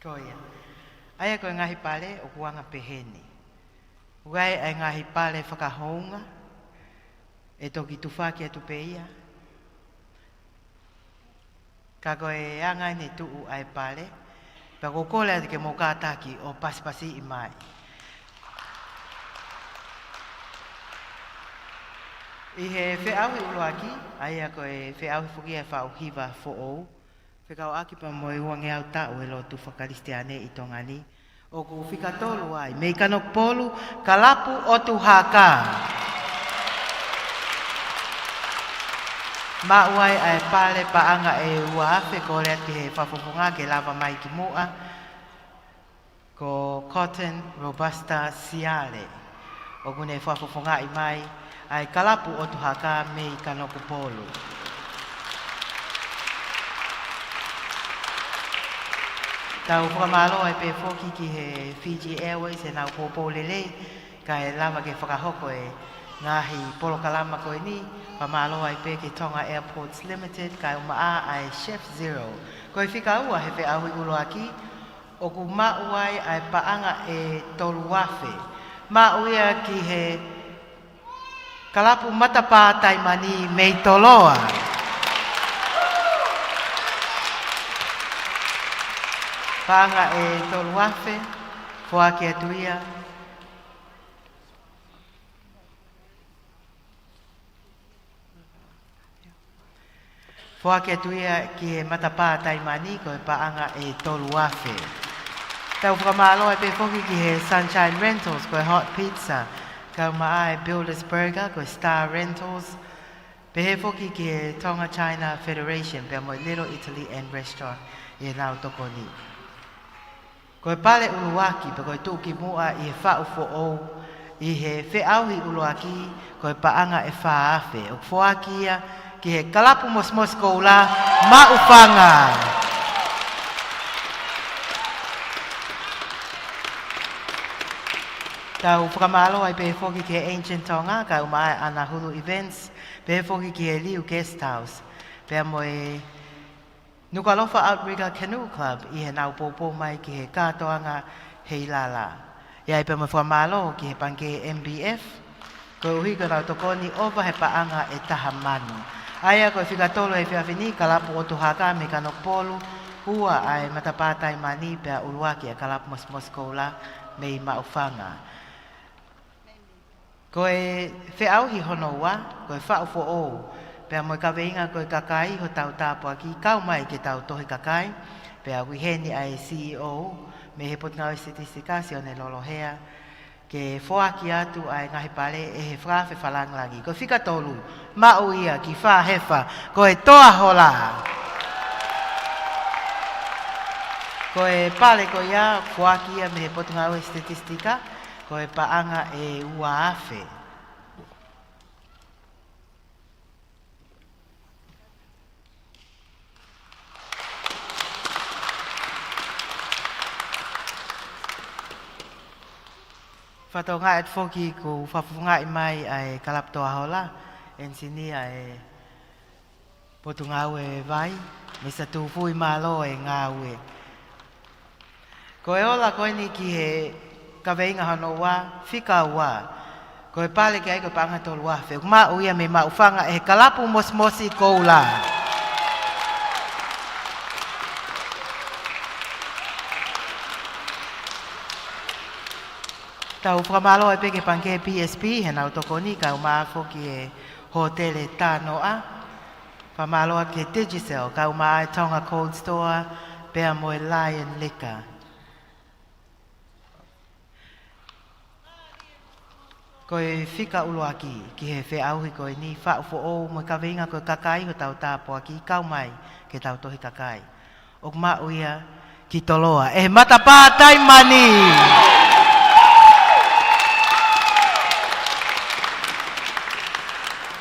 Ko ia. ʻA ia ko e ngaahi pale ʻoku anga pehē ni. ʻOku ʻi ai ʻa e ngaahi pale fakahounga, ʻe toki tufaki atu pē ia. Ka ko e anga eni e tuʻu ʻa e pale, pea ʻoku ou kole atu ke mou kātaki ʻo pasipasiʻi mai. ʻI he feʻauhi ʻuluaki, ʻa ia ko e feʻauhi foki ʻa e faʻu hiva foʻou, fekauʻaki pea mo e Uangeau Taʻu ʻo e Lotu Fakakalisitiane ʻi Tonga ni, ʻOku fika tolu ai, mei Kanokupolu, Kalapu ʻOtu Haka. Maʻu ai ʻa e pale paʻanga ʻe ua afe, kole atu ki he fakafofonga ke lava mai ki muʻa, ko Cotton Robusta Siale. ʻOku ne fakafofongaʻi mai ʻa e Kalapu ʻOtu Haka mei Kanokupolu. Tau fakamālō ai pē foki ki he Fiji Airways heʻenau poupou lelei, kae lava ke fakahoko e ngaahi polokalama ko eni. Fakamālō ai pē ki he Tonga Airports Limited, kae ʻumaʻā ʻa e Chef Zero. Ko e fika ua he feʻauhi ʻuluaki, ʻoku maʻu ai ʻa e paʻanga ʻe tolu afe. Maʻu ia ki he Kalapu Matapā Taimani mei Toloa. Paʻanga ʻe tolu afe, foaki atu ia. Foaki atu ia ki he Matapā Taimani, ko e paʻanga ʻe tolu afe. Tau fakamālō ai pē foki ki he Sunshine Rentals, ko e hot pizza, kae ʻumaʻā e Builder's Burger, ko e Star Rentals. Pehē foki ki he Tonga China Federation, pea mo e Little Italy and Restaurant ʻi heʻenau tokoni. Ko e pale ʻuluaki, pe ko e tuʻukimuʻa ʻi he faʻu foʻou, ʻi he feʻauhi ʻuluaki, ko e paʻanga ʻe fā afe. ʻOku foaki ia ki he Kalapu Mosimosi Koula, Maʻufanga. Tau fakamālō ai pē foki ki he Ancient Tonga, kae ʻumaʻā e ʻAna Hulu Events, pehē foki ki he Liu Guest House, pea mo e Nukuʻalofa Outrigger Canoe Club ʻi heʻenau poupou mai ki he kātoanga Heilala. ʻI ai pē mo e fakamālō ki he Pangikē M B F, koeʻuhi ko ʻenau tokoni ʻova he paʻanga ʻe taha mano. ʻA ia ko e fika tolu he efiafi ni, Kalapu ʻOtu Haka mei Kanokupolu, ua ʻa e Matapā Taimani, pea ʻuluaki ʻa e Kalapu Mosimosi Koula mei Maʻufanga. Ko e feʻauhi hono ua, ko e faʻu foʻou, pea mo e kaveinga ko e kakai hotau tāpuaki, kau mai ke tau tohi kakai, pea ʻoku ʻi heni ʻa e C E O mei he Potungāue Sitisika, Sione Lolohea, ke foaki atu ʻa e ngaahi pale ʻe he fakaafe fakalāngilangi. Ko e fika tolu, maʻu ia ki Fāhefa, ko e Toa Hola. Ko e pale ko ia, foaki ia mei he Potungāue Sitisika, ko e paʻanga ʻe ua afe. Fakatokangaʻi atu foki kuo fakafofongaʻi mai ʻa e Kalapu Toa Hola, ʻenisinia ʻa e Potungāue Vai, Misa Tūfui, mālō e ngāue. Ko e ola ko eni ki he kaveinga hono ua, fika ua. Ko e pale ki ai ko e paʻanga tolu afe. ʻOku maʻu ia mei Maʻufanga ʻe he Kalapu Mosimosi Koula. Tau fakamālō ai pē ki he Pangikē B S P heʻenau tokoni, kae ʻumaʻā foki e Hōtele Tanoa. Fakamālō atu ki he Digicel, kae ʻumaʻā e Tonga Cold Store, pea mo e Lion Liquor. Ko e fika ʻuluaki ki he feʻauhi ko eni, faʻu foʻou mo e kaveinga ko e kakai hotau tāpuaki, kau mai ke tau tohi kakai. ʻOku maʻu ia ki Toloa ʻe he Matapā Taimani.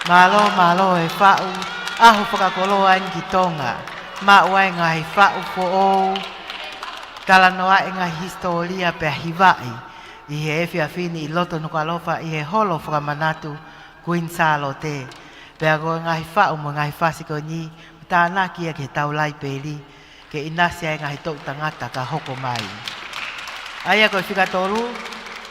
Mālō, mālō e faʻu ʻaho fakakoloa eni ki Tonga. Maʻu ai e ngaahi faʻu foʻou, talanoaʻi e ngaahi hisitōlia pea hivaʻi ʻi he efiafi ni ʻi loto Nukuʻalofa ʻi he holo fakamanatu Kuini Sālote. Pea ko e ngaahi faʻu mo e ngaahi fasi ko eni, tānaki ia ki he tau laipeli, ke ʻinasi ai e ngaahi toʻu tangata ka hoko mai. ʻA ia ko e fika tolu,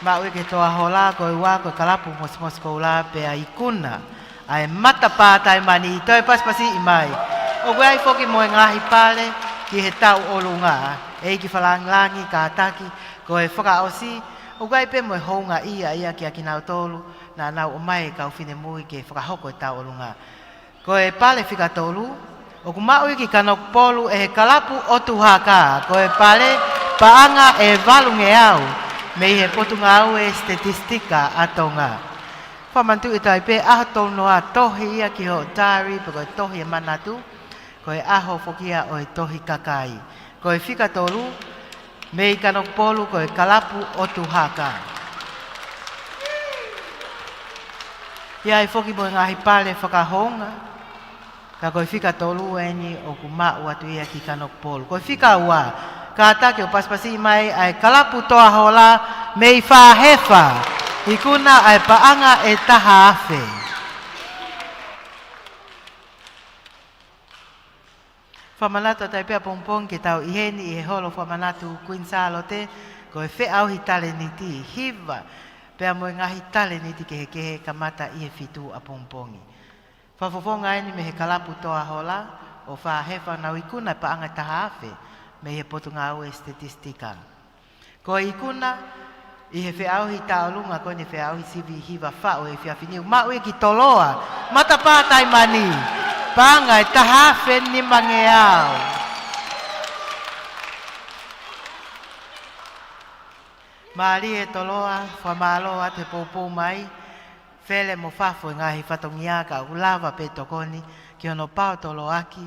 maʻu ia ki he Toa Hola, ko e ua ko e Kalapu Mosimosi Koula, pea ikuna ʻa e Matapā Taimani. Toe pasipasiʻi mai. ʻOku ʻi ai foki mo e ngaahi pale ki he tauʻolunga. ʻEiki Fakalāngilangi, kātaki, ko e fakaʻosi, ʻoku ʻi ai pē mo e houngaʻia ia kiate kinautolu naʻa nau ʻomai e kau finemui ke fakahoko e tauʻolunga. Ko e pale fika tolu, ʻoku maʻu ia ki Kanokupolu ʻe he Kalapu ʻOtu Haka. Ko e pale Paʻanga ʻe valungeau mei he Potungāue Sitetisitika ʻa Tonga. Fakamanatu ʻe tau pē ʻaho tolu noa tohi ia ki hoʻo diary pe ko e tohi ʻe manatu, ko e ʻaho foki ia ʻo e tohi kakai. Ko e fika tolu, mei Kanokupolu ko e Kalapu ʻOtu Haka. ʻI ai foki mo e ngaahi pale fakahounga, ka ko e fika tolu eni ʻoku maʻu atu ia ki Kanokupolu. Ko e fika ua, kātaki ʻo pasipasi mai ʻa e Kalapu Toa Hola mei Fāhefa, ikuna ʻa e paʻanga ʻe taha afe. Fakamanatu atu ai pē ʻapongipongi ke tau ʻi heni ʻi he holo fakamanatu Kuini Sālote, ko e feʻauhi talēniti, hiva, pea mo e ngaahi talēniti kehekehe kamata ʻi he fitu ʻapongipongi. Fakafofonga eni mei he Kalapu Toa Hola ʻo Fāhefa, nau ikuna e paʻanga ʻe taha afe mei he Potungāue Sitetisitika. Ko e ikuna ʻi he feʻauhi tauʻolunga ko eni, feʻauhi sivi hiva fā ʻo e efiafi ni, maʻu ia ki Toloa, matapā Taimani, paʻanga ʻe taha afe nimangeau. Mālie Toloa, fakamālō atu he poupou mai, fele mo fafo e ngaahi fatongia ka ʻoku lava pē tokoni ki hono paotoloaki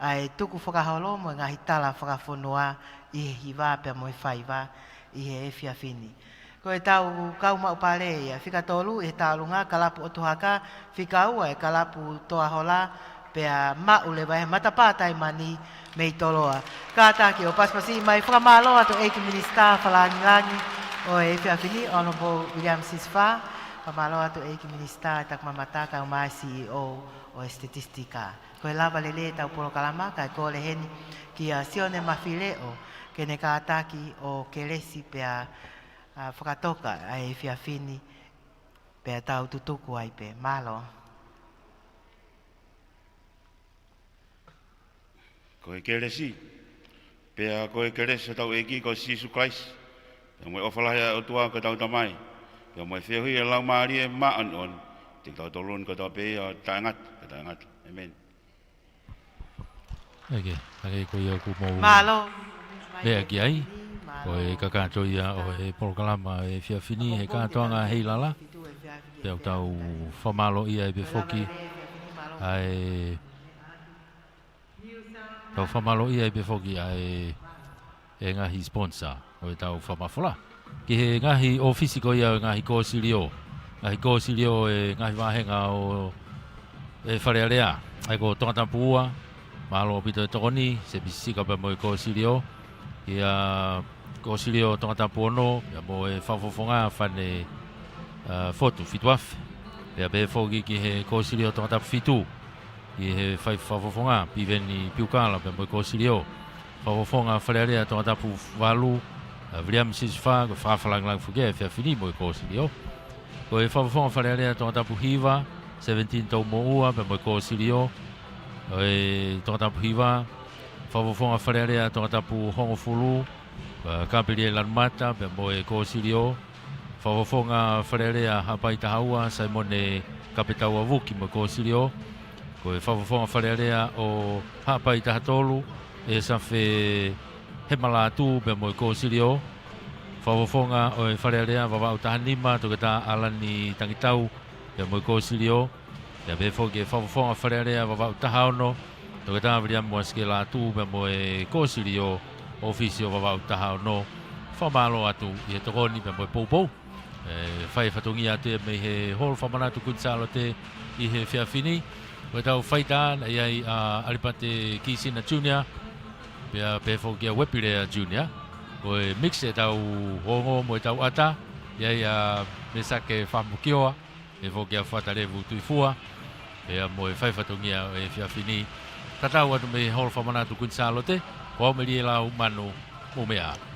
ʻa e tukufakaholo mo e ngaahi tala fakafonua ʻi he hiva pea mo e faiva ʻi he efiafi ni. Ko e tau kau maʻu pale ia, fika tolu ʻi he tauʻolunga Kalapu ʻOtu Haka, fika ua e Kalapu Toa Hola, pea maʻu leva he matapā Taimani mei Toloa. Kātaki ʻo pasipasi mai, fakamālō atu ʻEiki Minisitā Fakalangilangi ʻo e efiafi ni, Honourable William Sisifā, fakamālō atu ʻEiki Minisitā Takumamataka, ʻo mai C E O ʻo e Sitetisitika. Ko e lava lelei ʻetau polokalama, kae kole heni kia Sione Mafileʻo ke ne kātaki ʻo kelesi pea, ʻa, fakatoka ʻa e efiafi ni, pea tau tutuku ai pē. Mālō. Ko e kelesi, pea ko e kelesi ʻa hotau ʻEiki ko Sīsū Kalaisi, pea mo e ʻofa lahi ʻa e ʻOtua ko hotau Tamai, pea mo e feohi ʻa e Laumālie Māʻoniʻoni, ʻiate kitautolu ni kotoa pē ʻo taʻengata, pea taʻengata. ʻĒmeni. ʻEke, ʻeke ko ia ʻoku mou Mālō. Lea ki ai, ko e kakato ia ʻo e polokalama ʻo e efiafi ni, he kātoanga Heilala. Pea ʻoku tau fakamālōʻia ai pē foki ʻa e, tau fakamālōʻia ai pē foki ʻa e, e ngaahi sponsor ʻo ʻetau fakamafola. Ki he ngaahi ʻōfisi ko ia ʻo e ngaahi kōsilio, ngaahi kōsilio ʻo e ngaahi vāhenga ʻo e Fale Alea, ʻa ia ko Tongatapu ua, mālō ʻaupito e tokoni, Semisika pea mo e kōsilio, ʻa e kōsilio Tongatapu ono, pea mo e fakafofonga Fane, ʻa, Fotu, fitu afe. Pea pehē foki ki he kōsilio Tongatapu fitu, ʻi he fai fakafofonga, Piveni Piukala pea mo e kōsilio. Fakafofonga Fale Alea Tongatapu valu, ʻa, Viliami Sisifā, ko e fakafalangilangi foki ʻa e efiafi ni mo e kōsilio. Ko e fakafofonga Fale Alea Tongatapu hiva, Seventeen Toumoʻua pea mo e kōsilio ʻo e Tongatapu hiva. Fakafofonga Fale Alea Tongatapu hongofulu, ʻa, Kapeli e Lanumata pea mo e kōsilio. Fakafofonga Fale Alea Haʻapai taha ua, Saimone Kapetaua Vuki mo e kōsilio. Ko e fakafofonga Fale Alea ʻo Haʻapai taha tolu, ʻa Safe Hemalatu pea mo e kōsilio. Fakafofonga ʻo e Fale Alea Vavaʻu taha nima, Toketā ʻAlani Tangitau pea mo e kōsilio. Pea pehē foki ki he fakafofonga Fale Alea Vavaʻu taha ono, Toketā Viliami Moasike Latu pea mo e kōsilio, ʻōfisi ʻo Vavaʻu taha ono. Fakamālō atu ʻi he tokoni pea mo e poupou. ʻE, fai fatongia atu ia mei he holo fakamanatu Kuini Sālote ʻi he efiafi ni. Ko ʻetau faitā naʻe ʻi ai ʻa ʻAlipate Kisina Junior, pea pehē foki kia Uepilea Junior. Ko e mix ʻetau ongo mo ʻetau ʻata, ʻi ai ʻa Mesake Fakamukioa, pehē foki kia Fatalevu Tuifua, pea mo e fai fatongia ʻo e efiafi ni. Tatau atu mei he holo fakamanatu Kuini Sālote, ko au Melie Lau Manu, mou meʻa ā.